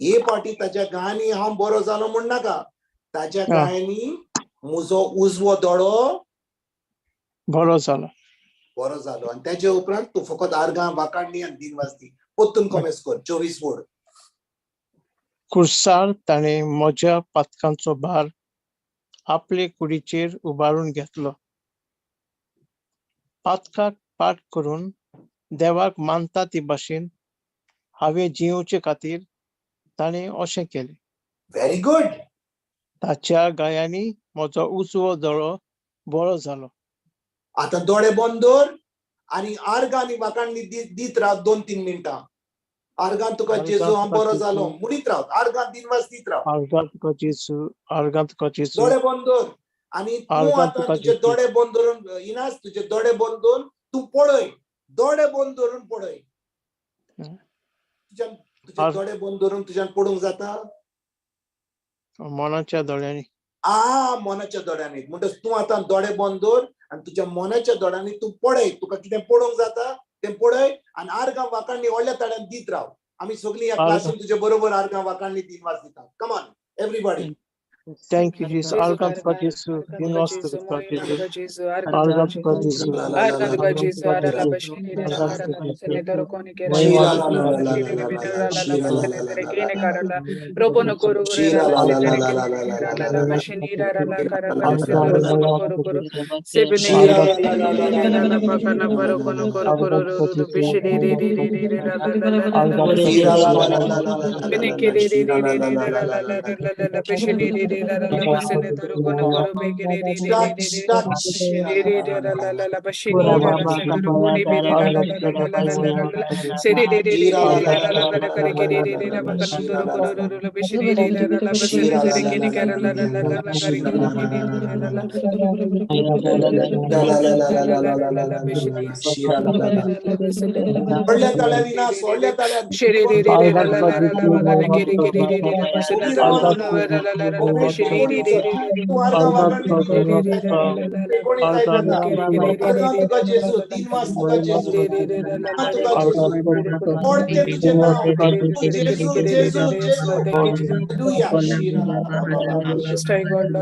हे पाटी ताच्या गायांनी हांव बरो जालो म्हण नाका, ताच्या गायांनी म्हजो उजवो दोळो बरो जालो, बरो जालो. आनी तेजे उपरांत तूं फकत आर्गां वाकाणणी आनी दिनवास दी. परतून कॉमेस कर 24 वड. कुर्सार ताणें म्हज्या पातकांचो भार आपले कुडीचेर उबारून घेतलो. पातकाक पाठ करून देवाक मानता ते भाशेन हांवें जिवचे खातीर ताणें अशें केलें. Very good. ताच्या गायांनी म्हजो उजवो दोळो बरो जालो. आतां दोळे बंद दवर आनी आर्गां आनी वाखाणणी दीत राव 2-3 मिनटां. आर्गां तुका जेजू हांव बरो जालो म्हणीत राव, आर्गां दिनवास दीत राव. आर्गां तुका जेजू, आर्गां तुका जेजू. दोळे बंद दवर आनी तूं आतां तुजे दोळे बंद दवरून इनास, तुजे दोळे बंद दवरून तूं पळय, दोळे बंद दवरून पळय. तुज्यान तुजे दोळे बंद दवरून तुज्यान पडूंक जाता? मनाच्या दोळ्यांनी. आ, मनाच्या दोळ्यांनी. म्हणटच तूं आतां दोळे बंद दवर आनी तुज्या मनाच्या दोळ्यांनी तूं पळय, तुका कितें पळोवंक जाता तें पळय आनी आर्गां वाखाणणी व्हडल्या ताळ्यान दीत राव. आमी सगळीं ह्या क्लासीन तुजे बरोबर आर्गां वाखाणणी दिनवास दितात. Come on everybody. Thank you, Jesus. आर्गां तुका जेजू, दिनवास तुका जेजू. आर्गां तुका जेजू, आर्गां तुका जेजू, आर्गां तुका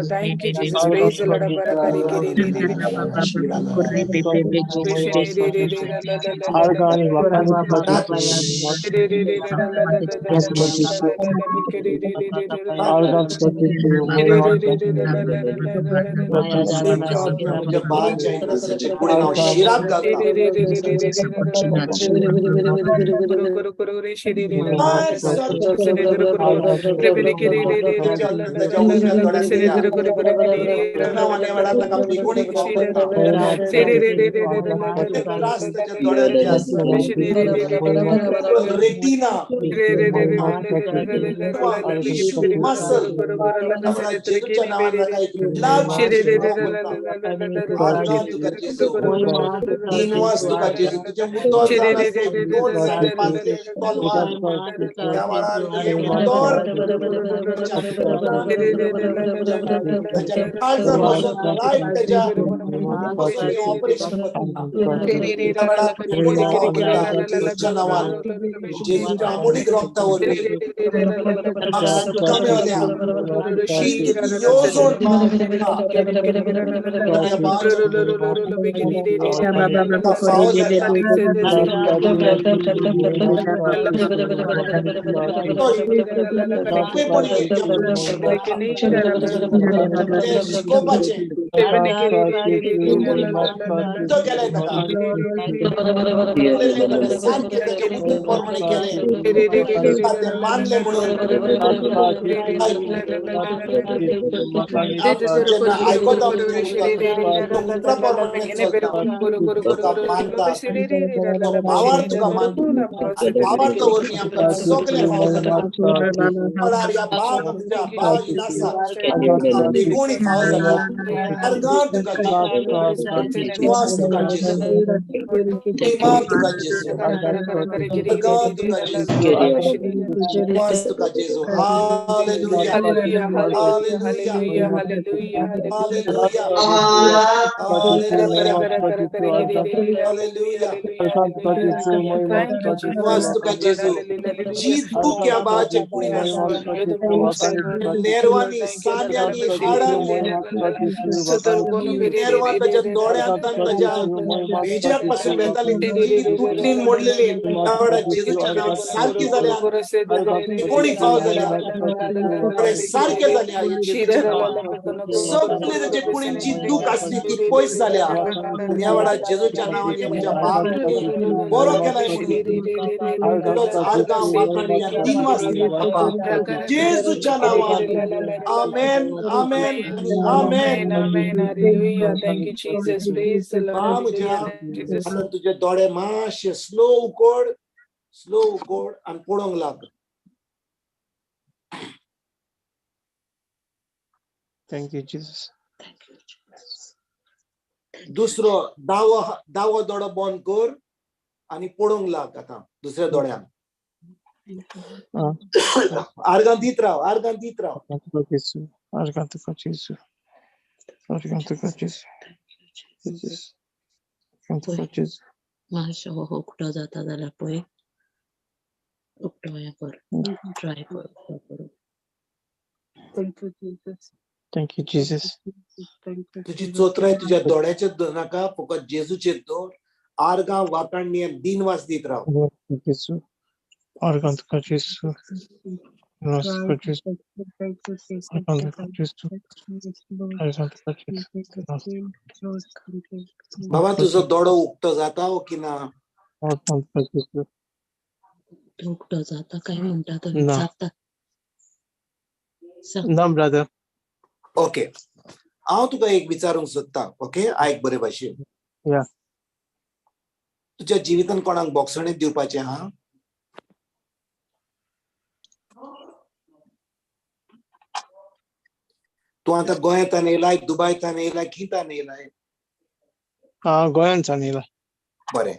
Thank you, Jesus. Praise the Lord. नेरवां ताच्या दोळ्यांत आनी ताच्या भेज्याक पासून वेताली ती तुटली मोडलेली त्या वेळार जेजूच्या नांवान सारकी जाल्या, कोणी फाव जाल्या, बरे सारके जाल्या. जेजूच्या नांवान सगळे ताचे कुडीन जी दूख आसली ती पयस जाल्या. आनी ह्या वेळार जेजूच्या नांवान हे म्हज्या बाप बरो केलाय म्हणून तुजोच आर्गां वाखाण दिनवास दिता बापा, जेजूच्या नांवान. आमेन, आमेन आनी आमेन. Amen. Hallelujah. Thank you, Jesus. Praise the Lord. बा म्हज्या, Hallelujah. Jesus. आतां तुजे दोळे मातशे स्लो उकोड, स्लो उकोड आनी पळोवंक लाग. Thank you, Jesus. Thank you, Jesus. दुसरो दावो दोळो बंद कर आनी पळोवंक लाग आतां दुसऱ्या दोळ्यान. आर्गां दीत राव, आर्गां दीत राव. आर्गां तुका जेजू, आर्गां तुका जेजू, आर्गां तुका जेजू, Jesus. आर्गां तुका जेजू. मातशें हो उक्तो जाता जाल्यार पळय, उक्तो हें कर, ट्राय कर उक्तो करूं. Thank you, Jesus. Thank you, Jesus. Thank you. तुजी चोत्राय तुज्या दोळ्याचेर दवर नाका, फकत जेजूचेर दवर. आर्गां वाखाण दिनवास दीत राव. जेजू, आर्गां तुका जेजू, दिनवास तुका जेजू, Thank you, Jesus. आर्गां तुका जेजू, आर्गां तुका जेजू, दिनवास. बाबा, तुजो दोळो उक्तो जाता हो की ना? आर्गां तुका जेजू. उक्तो जाता काय म्हणटा तो ना. विचारता. सांग. ना ब्रदर. ओके, हांव तुका एक विचारूंक सोदतां. ओके, आयक बरे भाशेन. या. तुज्या जिवितान कोणाक बोगसणें दिवपाचें आहा? तूं आतां गोंयांतान येयलाय, दुबायतान येयलाय, कितान येयलाय? हा, गोंयान येयला. बरें,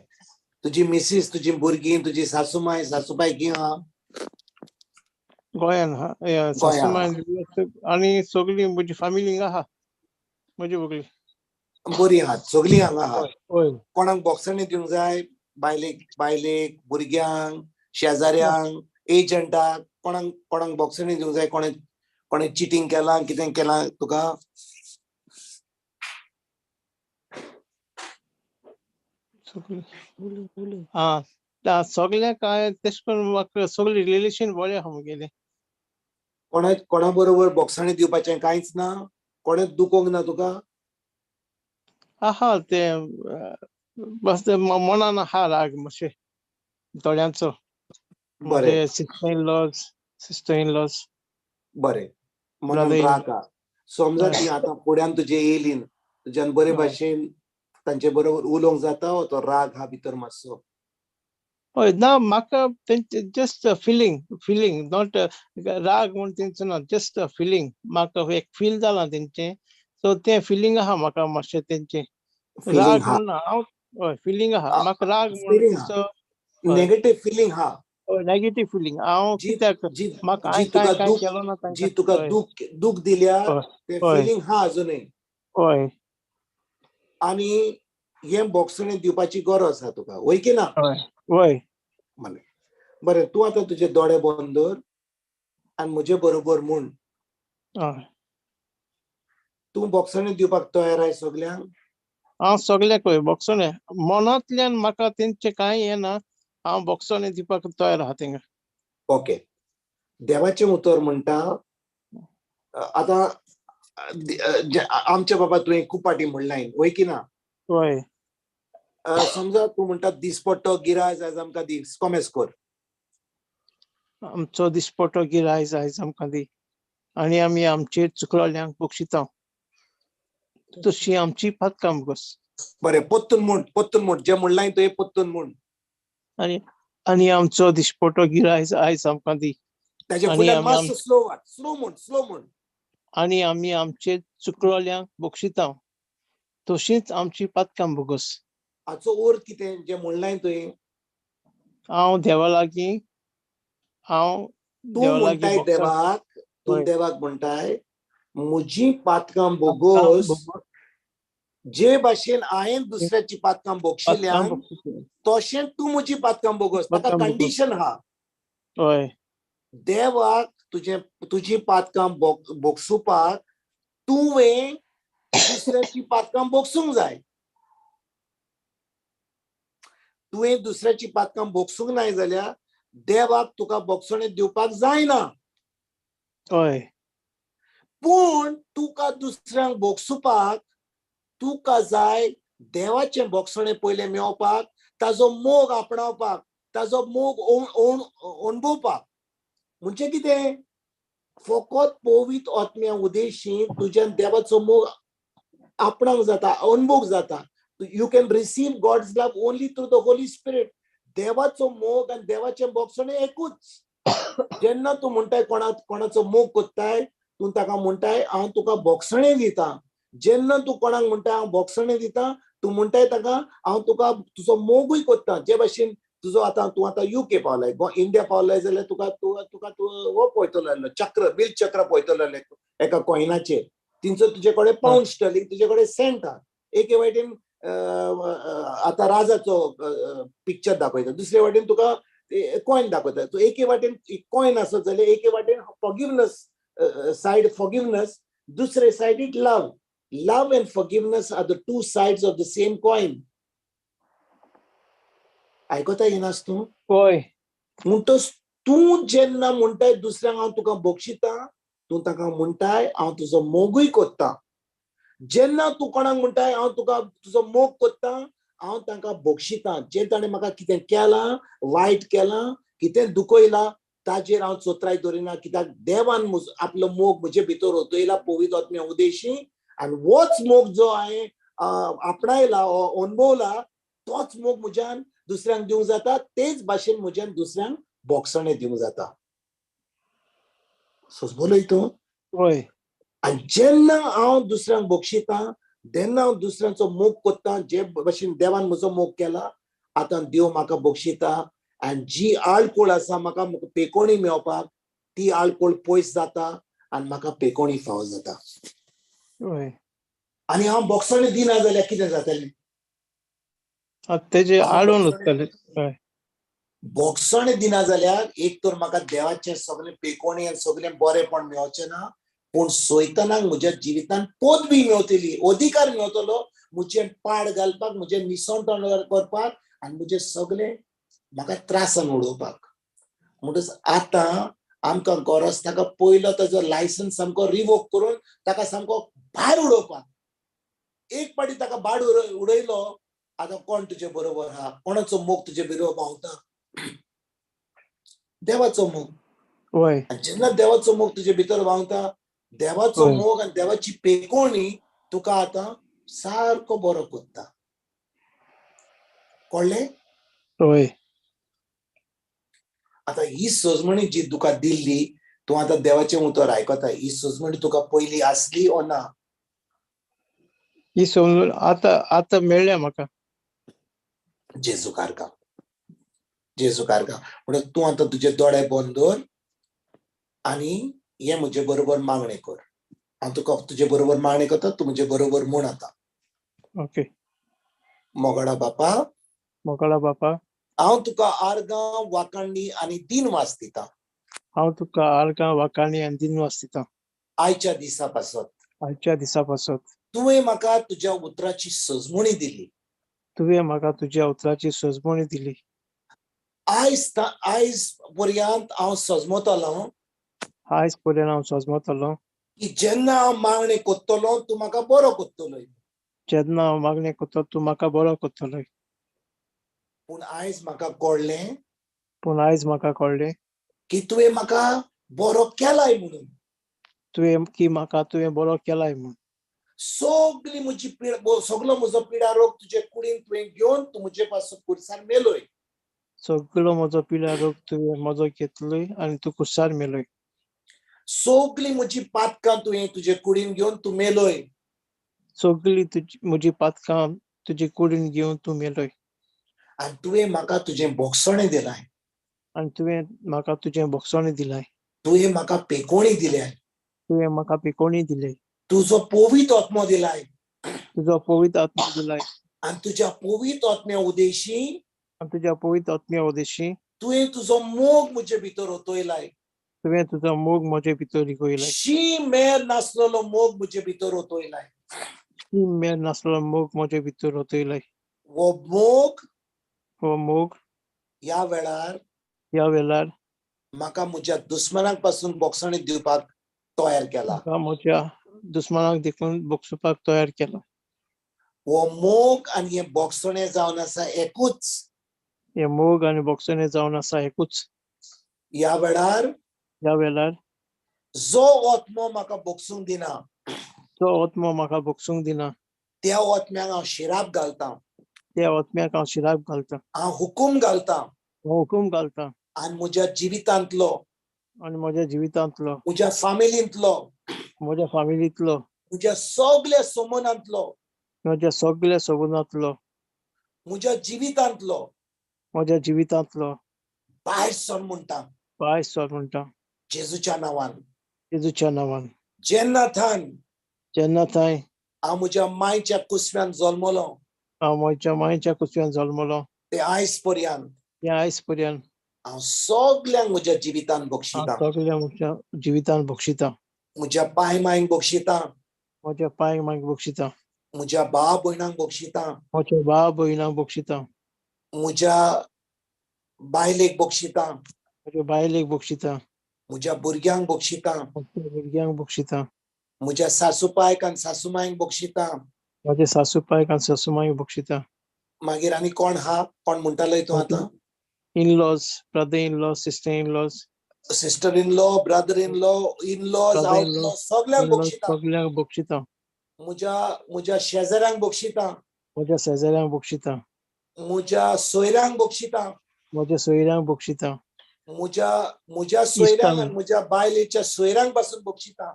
तुजी मिसीस, तुजी भुरगीं, तुजी सासूमाय सासूबाय की आहा? गोंयान हा. गोंया. सासूमाय आनी सगळी म्हजी फॅमिली हिंगा आहा, म्हजी सगळी. बरी आहात सगळीं हांगा आहात? हय. कोणाक बोगसणें दिवंक जाय? बायलेक, भुरग्यांक, शेजाऱ्यांक, एजंटाक, कोणाक कोणाक बोगसणें दिवंक जाय? कोणें कोणें चिटींग केलां, कितें केलां तुका? सगळी. उलय उलय. हा, सगळ्यांक काय तेश करून म्हाका सगळें रिलेशन बरें आहा मुगेलें. कोणा कोणा बरोबर बोगसणें दिवपाचें कांयच ना? कोणें दुखोवंक ना तुका? आहा तें, बस तें मनान आहा राग मातशें थोड्यांचो. बरें. म्हजे sister in laws. बरें, मनान brother in राग आहा. समजा ती आतां फुड्यान तुजे येयली, तुज्यान बरे भाशेन तांचे बरोबर उलोवंक जाता हो तो राग हा भितर मातसो? हय, ना, म्हाका तेंचे जस्ट फिलींग, not राग म्हूण तेंचो ना, जस्ट फिलींग. म्हाका एक फील जालां तेंचें, सो तें फिलींग आहा म्हाका मातशें तेंचें. फिलींग राग हा. म्हूण ना, हांव हय फिलींग आहा म्हाका, राग म्हूण फिलींग हा. तसो हय. नेगेटीव फिलींग हा. हय, नेगेटीव फिलींग. हांव जी कित्याक जी म्हाका जी हांवें कांय तुका कांय दूख केलो ना जी तांकां. तुका हय. दूख दिल्या हय. तें हय. फिलींग हा अजुनूय. हय. आनी हें बोगसणें दिवपाची गरज आसा तुका, वय की ना? हय वय. बरें बरें, तूं आतां तुजे दोळे बंद दवर आनी म्हजे बरोबर म्हूण. हय. तूं बोगसणें दिवपाक तयार आहाय सगल्यांक? हांव सगल्याक हय बोगसणें, मनांतल्यान म्हाका तेंचें कांय येना, हांव बोगसणें दिवपाक तयार आहा तेंका. ओके, देवाचें उतर म्हणटा आतां आमच्या बाबा तुवें खूब फाटीं म्हणलां, वय की ना? हय. समजा तूं म्हणटा, दिसपट्टो गिरायज आयज आमकां दी, कोमेस कर. आमचो दिसपट्टो गिरायज आयज आमकां दी आनी आमी आमचेर चुकलोल्यांक बक्षिता, तशी आमची पातकां बस. बरें, पोत्तून म्हूण, पोत्तून म्हूण, जें म्हणलां तुवें पोत्तून म्हूण. आनी आमचो दिसपट्टो गिरायज आयज आमकां दी ताच्या आनी फुडल्यान आमी मातसो स्लो वाट, स्लो म्हूण, स्लो म्हूण. आनी आमी आमचेर चुकलोल्यांक बक्षिता, तशीच आमची पातकां भोगोस. हाचो अर्थ कितें जें म्हणलां तुवें? हांव देवा लागीं, हांव तूं देवा लागीं म्हणटाय भोगता. देवाक, तूं हय. देवाक म्हणटाय म्हजी पातकां पातकां भोगोस, भोगोस, जे भाशेन हांवें दुसऱ्याची पातकां पातकां भोगशिल्यान भोगशिल्या तशें तूं म्हजी पातकां भोगोस. ताका पातकां भोगोस. कंडिशन हा. हय. देवाक तुजें तुजी पातकां भोगसुपाक तुवें दुसऱ्या दुसऱ्याची पातकां भोगसूंक जाय. तुवें दुसऱ्याची पातकां भोगसूंक नाय जाल्यार देवाक तुका भोगसणे दिवपाक जायना. हय. पूण तुका दुसऱ्यांक भोगसुपाक तुका जाय देवाचें भोगसणें पयलें मेळोवपाक, ताजो मोग आपणावपाक, ताजो मोग अणभवपाक. म्हणजे कितें, फकत पवित्र आत्म्या उदेशी तुज्यान देवाचो मोग आपणाक जाता, अणभव जाता. You can receive God's love only through the Holy Spirit. देवाचो मोग आनी देवाचें भोगसणें एकूच. जेन्ना तूं म्हणटाय कोणाचो मोग कोत्ताय, तूं ताका म्हणटाय हांव तुका भोगसणें दिता. जेन्ना तूं कोणाक म्हणटाय हांव भोगसणें दिता, तूं म्हणटाय ताका हांव तुका तुजो मोगूय कोत्ता. जे भाशेन तुजो आतां तूं आतां युके पावलाय, इंडिया पावलाय जाल्यार तुका तुका तूं हो पळयतलो आसलो चक्र, बील चक्र पळयतलो आसलें एका कॉयनाचेर. तिंचो तुजे कडेन पावंड स्टर्लिंग, तुजे कडेन सेंट आहा. एके वाटेन आतां राजाचो पिक्चर दाखयता, दुसरे वाटेन तुका कॉयन दाखयता. तूं एके वाटेन कॉयन आसत जाल्यार एके वाटेन फॉरगिवनस सायड, फॉरगिवनस, दुसरे सायडीक love. Love and forgiveness are the two sides of the same coin. आयकता येनास तूं? हय. म्हणटच तूं जेन्ना म्हणटाय दुसऱ्यांक हांव तुका बक्षिता, तूं ताका म्हणटाय हांव तुजो मोगूय कोत्ता. जेन्ना तूं कोणाक म्हणटाय हांव तुका तुजो मोग कोत्ता, हांव तांकां बक्षिता. जे ताणें म्हाका कितें केलां, वायट केलां, कितें दुखयलां, ताजेर हांव चोत्राय दवरिना. कित्याक देवान आपलो मोग म्हजे भितर ओतयला पवित्र आत्म्या उदेशी, आनी होच मोग जो हांवें आपणायला, अणभवला, तोच मोग म्हज्यान दुसऱ्यांक दिवंक जाता. तेच भाशेन म्हज्यान दुसऱ्यांक भोगसणें दिवंक जाता. सोजमलोय तूं? हय. आनी जेन्ना हांव दुसऱ्यांक बक्षिता, तेन्ना हांव दुसऱ्यांचो मोग कोत्ता. जे भाशेन देवान म्हजो मोग केला, आतां देव म्हाका बक्षिता. आनी जी आळकोळ आसा म्हाका पेकोणी मेळपाक, ती आळकोळ पयस जाता आनी म्हाका पेकोणी फावो जाता. आनी हांव भोगसणें दिना जाल्यार कितें जातलें? तेजे आडून उरतलें. भोगसणें दिना जाल्यार एक तर म्हाका देवाचें सगळें पेकोणी आनी सगळें बरेंपण मेळचें ना, पूण सोयतनाक म्हज्या जिवितान पदवी मेवतली, अधिकार मेवतलो म्हजें पाड घालपाक, म्हजें निसणटण करपाक आनी म्हजें सगळें म्हाका त्रासान उडोवपाक. म्हणटच आतां आमकां गरज ताका पयलो ताजो लायसन्स सामको रिवोक करून ताका सामको भायर उडोवपाक. एक पाटी ताका भायर उडयलो, आतां कोण तुजे बरोबर आहा, कोणाचो मोग तुजे बरोबर पावता? देवाचो मोग. जेन्ना देवाचो मोग तुजे भितर व्हांवता, देवाचो मोग आनी देवाची पेकोणी तुका आतां सारको बरो करता. कळ्ळें? आतां ही सजमणी जी तुका दिल्ली, तूं आतां देवाचें उतर आयकता, ही सजमणी तुका पयली आसली ओ ना? ही समजून आतां आतां मेळ्ळ्या म्हाका. जेजू कारका, जेजू कारका. म्हणून तूं आतां तुजे दोळे बंद दवर आनी हे म्हजे बरोबर मागणें कर. हांव तुका तुजे बरोबर मागणें करता, तूं म्हजे बरोबर म्हूण आतां. ओके. मोगाडा बापा, मोगाडा बापा, हांव तुका आर्गां वाखाणी आनी दिनवास दिता. हांव तुका आर्गां वाखाणी आनी दिनवास दिता. आयच्या दिसा पासत, आयच्या दिसा पासत तुवें म्हाका तुज्या उतराची सजमणी दिली. तुवें म्हाका तुज्या उतराची सजमणी दिली. आयज पर्यंत हांव सजमतलो, आयज पर्यंत हांव सजमतलो की जेन्ना हांव मागणें करतलो तूं म्हाका बरो करतलो. जेन्ना हांव मागणें करतलो तूं म्हाका बरो करतलो. पूण आयज म्हाका कळ्ळें, पूण आयज म्हाका कळ्ळें की तुवें म्हाका बरो केलाय म्हणून. तुवें की म्हाका तुवें बरो केलाय म्हणून. सगली म्हजी पिडा, सगलो म्हजो पिडा रोग तुजे कुडीन तुवें घेवन तूं म्हजे पासून खुर्सार मेलोय. सगलो म्हजो पिडा रोग तुवें म्हजो घेतलोय आनी तूं खुर्सार मेलोय. सगली म्हजी पातकां तुवें तुजे कुडीन घेवन तूं मेलोय. सगली तुजी म्हजी पातकां तुजे कुडीन घेवन तूं मेलोय. आनी तुवें म्हाका तुजें भोगसणें दिलाय. आनी तुवें म्हाका तुजें भोगसणें दिलाय. तुवें म्हाका पेकोणी दिल्याय. तुवें म्हाका पेकोणी दिले. तुजो पवित्र आत्मो दिलाय. तुजो पवित्र आत्मो दिलाय. आनी तुज्या पवित्र आत्म्या उदेशी, आनी तुज्या पवित्र आत्म्या उदेशी तुवें तुजो मोग म्हजे भितर ओतयलाय. तुवें तुजो मोग म्हजे भितर रिगयलाय. शी मेर नासलेलो मोग म्हजे भितर ओतयलाय. सीम मेर नासलो मोग म्हजे भितर ओतयलाय. वो मोग हो मोग ह्या वेळार ह्या वेळार म्हाका म्हज्या दुस्मनाक पासून बोगसणी दिवपाक तयार केला. म्हाका म्हज्या दुस्मनाक देखून बोगसुपाक तयार केला. हो मोग आनी हें बोगसणें जावन आसा एकूच. हे मोग आनी बोगसणें जावन आसा एकूच. ह्या वेळार ह्या वेळार जो आत्मो म्हाका बोगसूंक दिना जो आत्मो म्हाका बोगसूंक दिना त्या आत्म्याक हांव शिराप घालता. त्या आत्म्याक हांव शिराप घालता. हांव हुकूम घालता. हांव हुकूम घालता. आनी म्हज्या जिवितांतलो आनी म्हज्या जिवितांतलो म्हज्या फामिलींतलो म्हज्या फामिलींतलो म्हज्या सगल्या सोमनांतलो म्हज्या सगल्या सबंदांतलो म्हज्या जिवितांतलो म्हज्या जिवितांतलो भायर सर म्हणटा. भायर सर म्हणटा. जेजूच्या नांवान. जेजूच्या नांवान. जेन्ना थान जेन्ना थंय हांव म्हज्या मायच्या कुसव्यान जल्मलो हांव म्हज्या मायच्या कुसव्यान जल्मलो ते आयज पर्यंत ते आयज पर्यंत हांव सगल्यांक म्हज्या जिवितान बक्षिता. सगल्यांक म्हज्या जिवितान बक्षिता. म्हज्या पाय मायंक बक्षिता. म्हज्या पाय मायंक बक्षिता. म्हज्या भाव भयणांक बक्षिता. म्हज्या भाव भयणांक बक्षिता. म्हज्या बायलेक बक्षिता. म्हज्या बायलेक बक्षिता. म्हज्या भुरग्यांक बक्षिता. म्हज्या भुरग्यांक बक्षिता. म्हज्या सासूपायक आनी सासूमायक बक्षिता. म्हज्या सासूपायक आनी सासूमायक बक्षिता. मागीर आनी कोण हा? कोण म्हणटालो तूं आतां? In-laws, brother-in-law, sister-in-laws. Sister-in-law, brother-in-law, in-laws, out-law, सगल्यांक बक्षिता. सगल्यांक बक्षिता. म्हज्या म्हज्या शेजाऱ्यांक बक्षिता. म्हज्या शेजाऱ्यांक बक्षिता. म्हज्या सोयऱ्यांक बक्षिता. म्हज्या सोयऱ्यांक बक्षिता. म्हज्या म्हज्या सोयऱ्यांक आनी म्हज्या बायलेच्या सोयऱ्यांक पासून बक्षिता.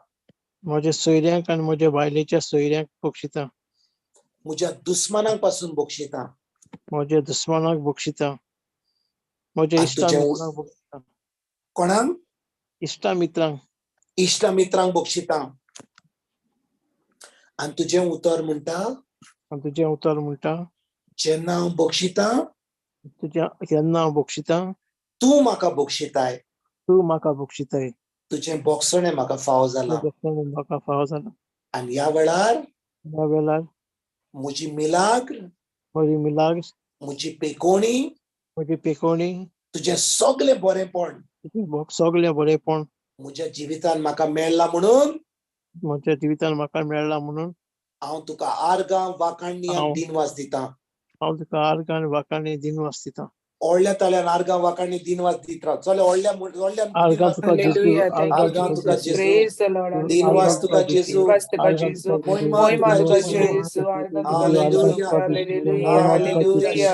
म्हज्या सोयऱ्यांक आनी म्हज्या बायलेच्या सोयऱ्यांक बक्षिता. म्हज्या दुस्मानांक पासून बक्षिता. म्हज्या दुस्मानाक बक्षिता. म्हज्या इश्टा मित्रांक बक्षिता. कोणाक? इश्टा मित्रांक. इश्टा मित्रांक बक्षिता. आनी तुजें उतर म्हणटा. आनी तुजें उतर म्हणटा. जेन्ना हांव बक्षिता तुज्या जेन्ना हांव बक्षिता तूं म्हाका बक्षिताय. तूं म्हाका बक्षिताय. तुजें बोगसणें म्हाका फावो जालां. म्हाका फावो जालां. आनी ह्या वेळार ह्या वेळार म्हजी मिलाग्र म्हजी मिलाग्र म्हजी पेकोणी म्हजी पेकोणी तुजें सगलें बरेंपण तुजें सगलें बरेंपण म्हज्या जिवितान म्हाका मेळ्ळां म्हणून म्हज्या जिवितान म्हाका मेळ्ळां म्हणून हांव तुका आर्गां वाखाणी आनी दिनवास दितां. हांव तुका आर्गां वाखाणी दिनवास दितां. ओडल्या ताल्यान आर्गां वाखाणी दिनवास दीत राव. चल ओडल्या ओडल्या आर्गां तुका जेजू. आर्गां तुका जेजू. दिनवास तुका जेजू. महिमा तुका जेजू. हालेलुया. हालेलुया.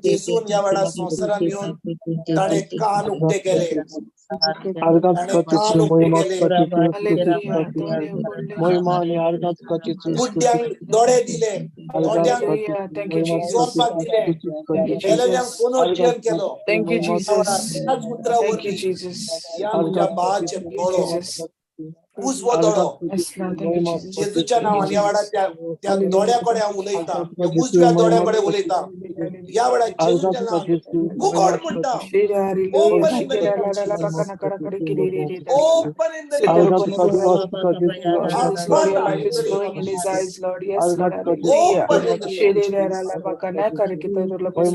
जेजून ह्या वेळार संवसारान येवन ताणें कान उक्ते केले. कान उक्ते केले. गुड्ड्यांक दोळे दिले. दोड्यांक चोरपाक दिले. मेलेल्यांक पुनर्जीवन केलो. त्याच उतरा वरवीं ह्या म्हज्या बाळाचे दोळो उजवो दोळो जेजूच्या नांवान ह्या वेळार त्या दोळ्या कडेन हांव उलयतां. उजव्या दोळ्या कडेन उलयतां. ह्या वेळार जेजूच्या नांवान उगड म्हणटा. Open in the name of Jesus. Open in the name of Jesus. Our Father in the name of Jesus. Open in the name of Jesus.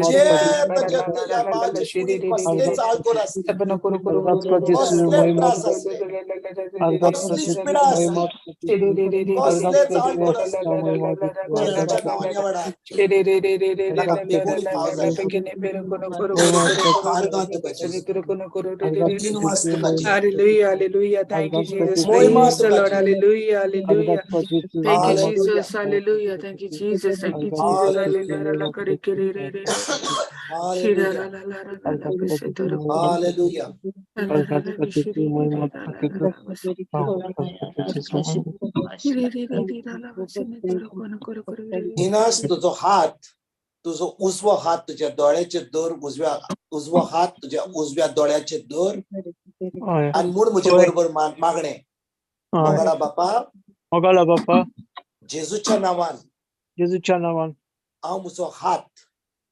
जे ताच्या त्या बाळाचे कुडींत कसलेच आळकोर आसले, कसलेच त्रास आसले, कसलीच पिडा आसली, कसलेच आळकोर आसले, जेजूच्या नांवान ह्या वेळार ताका बेगून Hallelujah, hallelujah. Thank you, Jesus. Praise the Lord. Hallelujah, hallelujah. Thank you, Jesus. Hallelujah. Thank you, Jesus. Thank you, Jesus. Hallelujah. Inas, तुझो हात, तुझो उजवो हात तुझ्या दोळ्याचे दर, उजव्या उजवो हात तुझ्या उजव्या दोळ्याचे दर आणि म्हूण म्हजे बरोबर मागणे. मोगाळा बापा, मोगाळा बापा, जेजूच्या नांवान, जेजूच्या नांवान हांव म्हजो हात,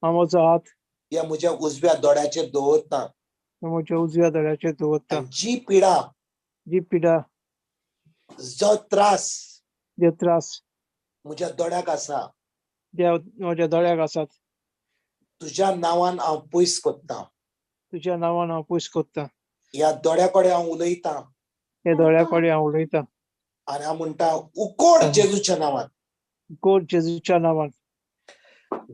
हांव म्हजो हात ह्या म्हज्या उजव्या दोळ्याचेर दवरता, म्हज्या उजव्या दोळ्याचेर दवरता. जी पिडा, जी पिडा, जो त्रास, जे त्रास म्हज्या दोळ्याक आसा, म्हज्या दोळ्याक आसात, तुझ्या नांवान हांव पयस करता, तुझ्या नांवान हांव पयस करता. ह्या दोळ्या कडेन हांव उलयतां, ह्या दोळ्या कडेन हांव उलयतां आनी हांव म्हणटा, उकोड जेजूच्या नांवान, उकोड जेजूच्या नांवान.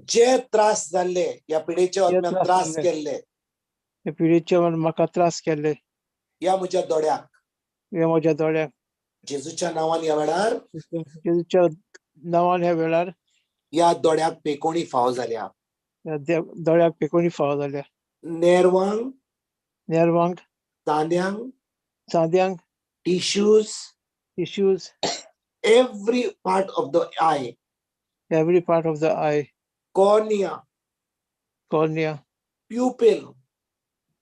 जे त्रास जाल्ले ह्या पिडेचे त्रास केल्ले, ह्या पिडेचे म्हाका त्रास केल्ले, ह्या म्हज्या दोळ्याक, ह्या म्हज्या दोळ्याक जेजूच्या नांवान ह्या वेळार, जेजूच्या नांवान ह्या वेळार ह्या दोळ्याक पेकोणी फाव जाल्या, दोळ्याक पेकोणी फाव जाल्या. नेरवांक, नेरवांक, चांद्यांक, चांद्यांक, tissues, tissues, every part of the eye, every part of the eye, cornea, cornea, pupil,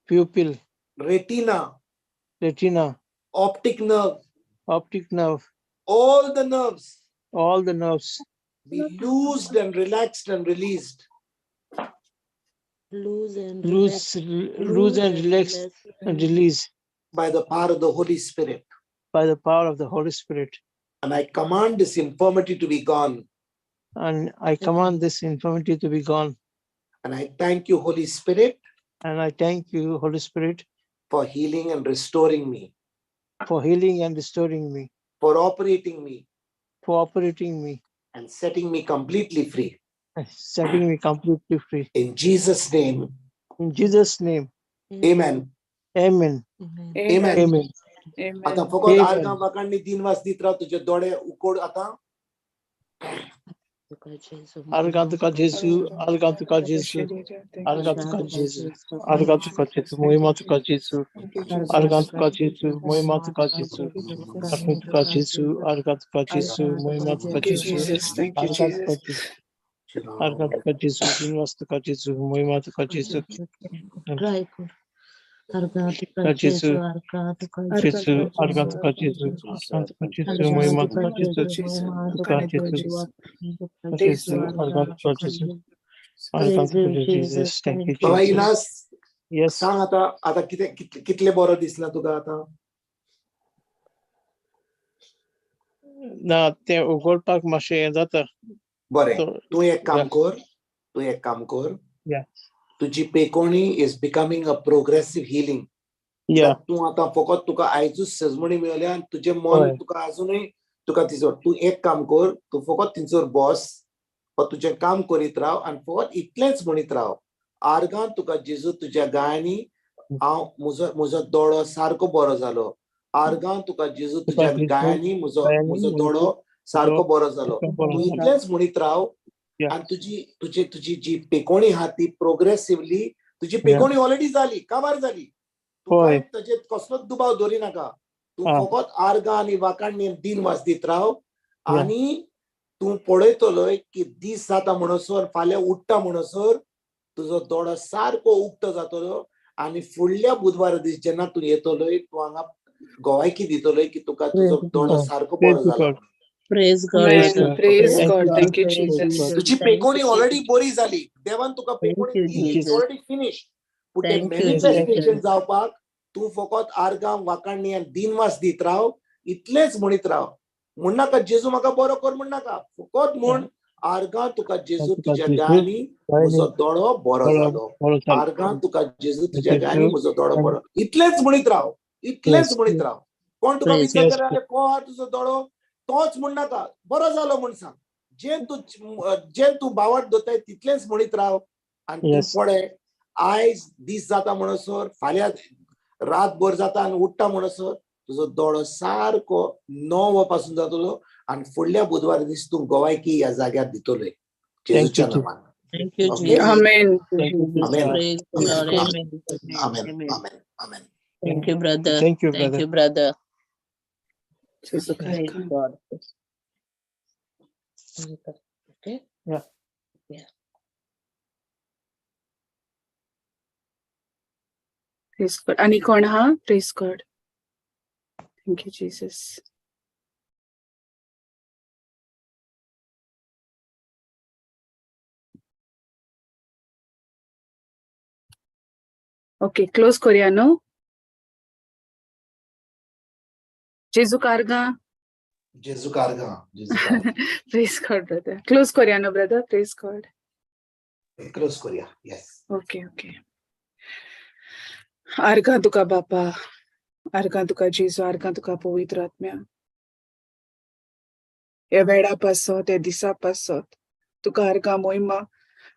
pupil, retina, retina, optic nerve, optic nerve, all the nerves, all the nerves be loosed and relaxed and released. Loose and loose, loose and relaxed and release by the power of the Holy Spirit. By the power of the Holy Spirit. And I command this infirmity to be gone. And I command this infirmity to be gone. And I thank you, Holy Spirit. And I thank you, Holy Spirit, for healing and restoring me. For healing and restoring me. For operating me. For operating me. And setting me completely free. Setting me completely free. In Jesus' name. In Jesus' name. Amen. Amen. Amen. Amen. आता फकत आर्गां वाकांनी तीन वाज दीत राव, तुझे दोळे उकोड आता. आर्गां तुका जेजू, आर्गां तुका जेजू, आर्गां तुका जेजू, आर्गां तुका जेजू, मोहिमा तुका जेजू, आर्गां तुका जेजू, मोहिमा तुका जेजू, आर्गां तुका जेजू, आर्गां तुका जेजू, मोहिमा तुका जेजू, आर्गां तुका जेजू, आर्गां तुका जेजू, दिनवास तुका जेजू, मोहिमा तुका जेजू, जेजू, जेजू, आर्गां तुका जेजू, आर्गां तुका जेजू, मोहिमा तुका जेजू, तुका जेजू, जेजू, आर्गां तुका जेजू, आर्गां तुका Jesus. Thank you, Baba Jesus. Inas, Yes. सांग आता, आता कितें कितले बरो दिसला तुका आता? ना, तें उगडपाक मातशें हें जाता. बरें, तूं एक काम कर, तूं एक काम कर, तुजी पेकोणी is becoming a progressive healing. तूं आतां फकत तुका आयजूच सजमणी मेळ्ळ्या आनी तुजें मन तुका आजुनूय तुका तिचो, तूं एक काम कर, तूं फकत थंयसर बस वा तुजें काम करीत राव आनी फकत इतलेंच म्हणीत राव, आर्गां तुका जेजू तुज्या गायांनी हांव म्हजो म्हजो दोळो सारको बरो जालो, आर्गां तुका जेजू तुज्या गायांनी म्हजो म्हजो दोळो सारको बरो जालो, तूं इतलेंच म्हणीत राव आनी तुजी तुजी तुजी जी पेकोणी आहा ती प्रोग्रेसिवली, तुजी पेकोणी ऑलरेडी जाली, काबार जाली, तूं ताजेर कसलोच दुबाव दवरी नाका, तूं फकत आर्गां आनी वाकांनी दिन वाज दीत राव आनी तूं पळयतलोय की दीस जाता म्हणसर, फाल्यां उठ्ठा म्हणसर तुजो दोळो सारको उक्तो जातलो आनी फुडल्या बुधवारा दीस जेन्ना तूं येतलोय तूं हांगा गोवायकी दितलोय की तुका तुजो दोळो सारको बरो जाला. Praise God. Amen. Praise God. Thank you, Jesus. तुजी पेकोणी ऑलरेडी बरी जाली, देवान तुका पेकोणी दिली, it's already finished. पूण तें मॅनिफेस्टेशन जावपाक तूं फकत आर्गां वाकांनी आनी दिनवास दीत राव, इतलेंच म्हणीत राव, म्हणनाका जेजू म्हाका बरो कर म्हणनाका, फकत म्हण आर्गां तुका जेजू तुज्या गायांनी म्हजो दोळो बरो जालो, आर्गां तुका जेजू तुज्या गायांनी म्हजो दोळो बरो, इतलेंच म्हणीत राव, इतलेंच म्हणीत राव. कोण तुका विचारता जाल्यार को आहा तुजो दोळो, तोच म्हणनाका, बरो जालो म्हण सांग, जे तूं बावट दोताय तितलेंच म्हणीत राव आनी तूं Yes. पळय आयज दीस जाता म्हणसर, फाल्यां रातभर जाता आनी उठ्ठा म्हणसर तुजो दोळो सारको 9 पासून जातलो आनी फुडल्या बुधवार दीस तूं गोवायकी ह्या जाग्यार दितलोय Thank you, जेजूच्या Jesus. नांवान. Thank you, Okay. Jesus. Amen. Thank you, Jesus. Amen. Praise the Lord. Amen. Amen. Amen. Amen. Amen. Thank you, brother. Thank you, Thank brother. you, brother. जेजू Praise कारगां. God. Okay. Yeah. Yeah. Praise God. आनी कोण हा? Praise God. Thank you Jesus. Okay, close करूया न्हू? जेजू कारगां. जेजू कारगां, जेजू कारगां. प्रेज गॉड ब्रदर. क्लोज करूया न्हू ब्रदर? Praise God. Close करूया. येस. Okay okay. आर्गां तुका बापा, आर्गां तुका जेजू, आर्गां तुका पवित्र आत्म्या. ह्या वेळा पासत, ह्या दिसा पासत तुका आर्गां, मोहिमा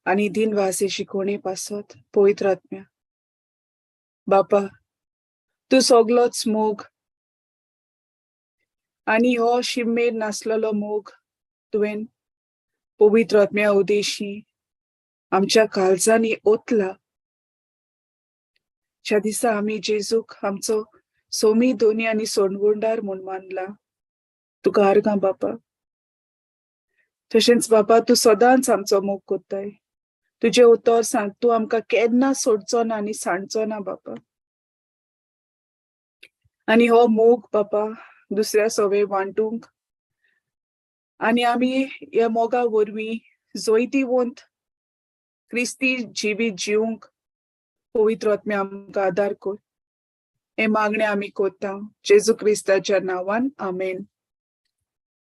आनी दिनवासी शिकोवणे पासत. पवित्र आत्म्या बापा, तूं सगलोच मोग आनी हो शिमेर नासलेलो मोग तुवें पवित्र आत्म्या उदेशी आमच्या काळजांनी ओतला. ज्या दिसा आमी जेजूक आमचो सोमी दोनी आनी सोडवणदार म्हूण मानला, तुका आर्गां बापा. तशेंच बापा, तूं सदांच आमचो मोग कोत्ताय. तुजें उतर सांग, तूं आमकां केन्ना सोडचो ना आनी सांडचो ना बापा. आनी हो मोग बापा दुसऱ्या सवे वांटूंक आनी आमी ह्या मोगा वरवीं जैतिवंत क्रिस्ती जिवीत जिवंक पवित्र आत्म्या आमकां आदार कर. हें मागणें आमी कोत्ता जेजू क्रिस्ताच्या नांवान, आमेन.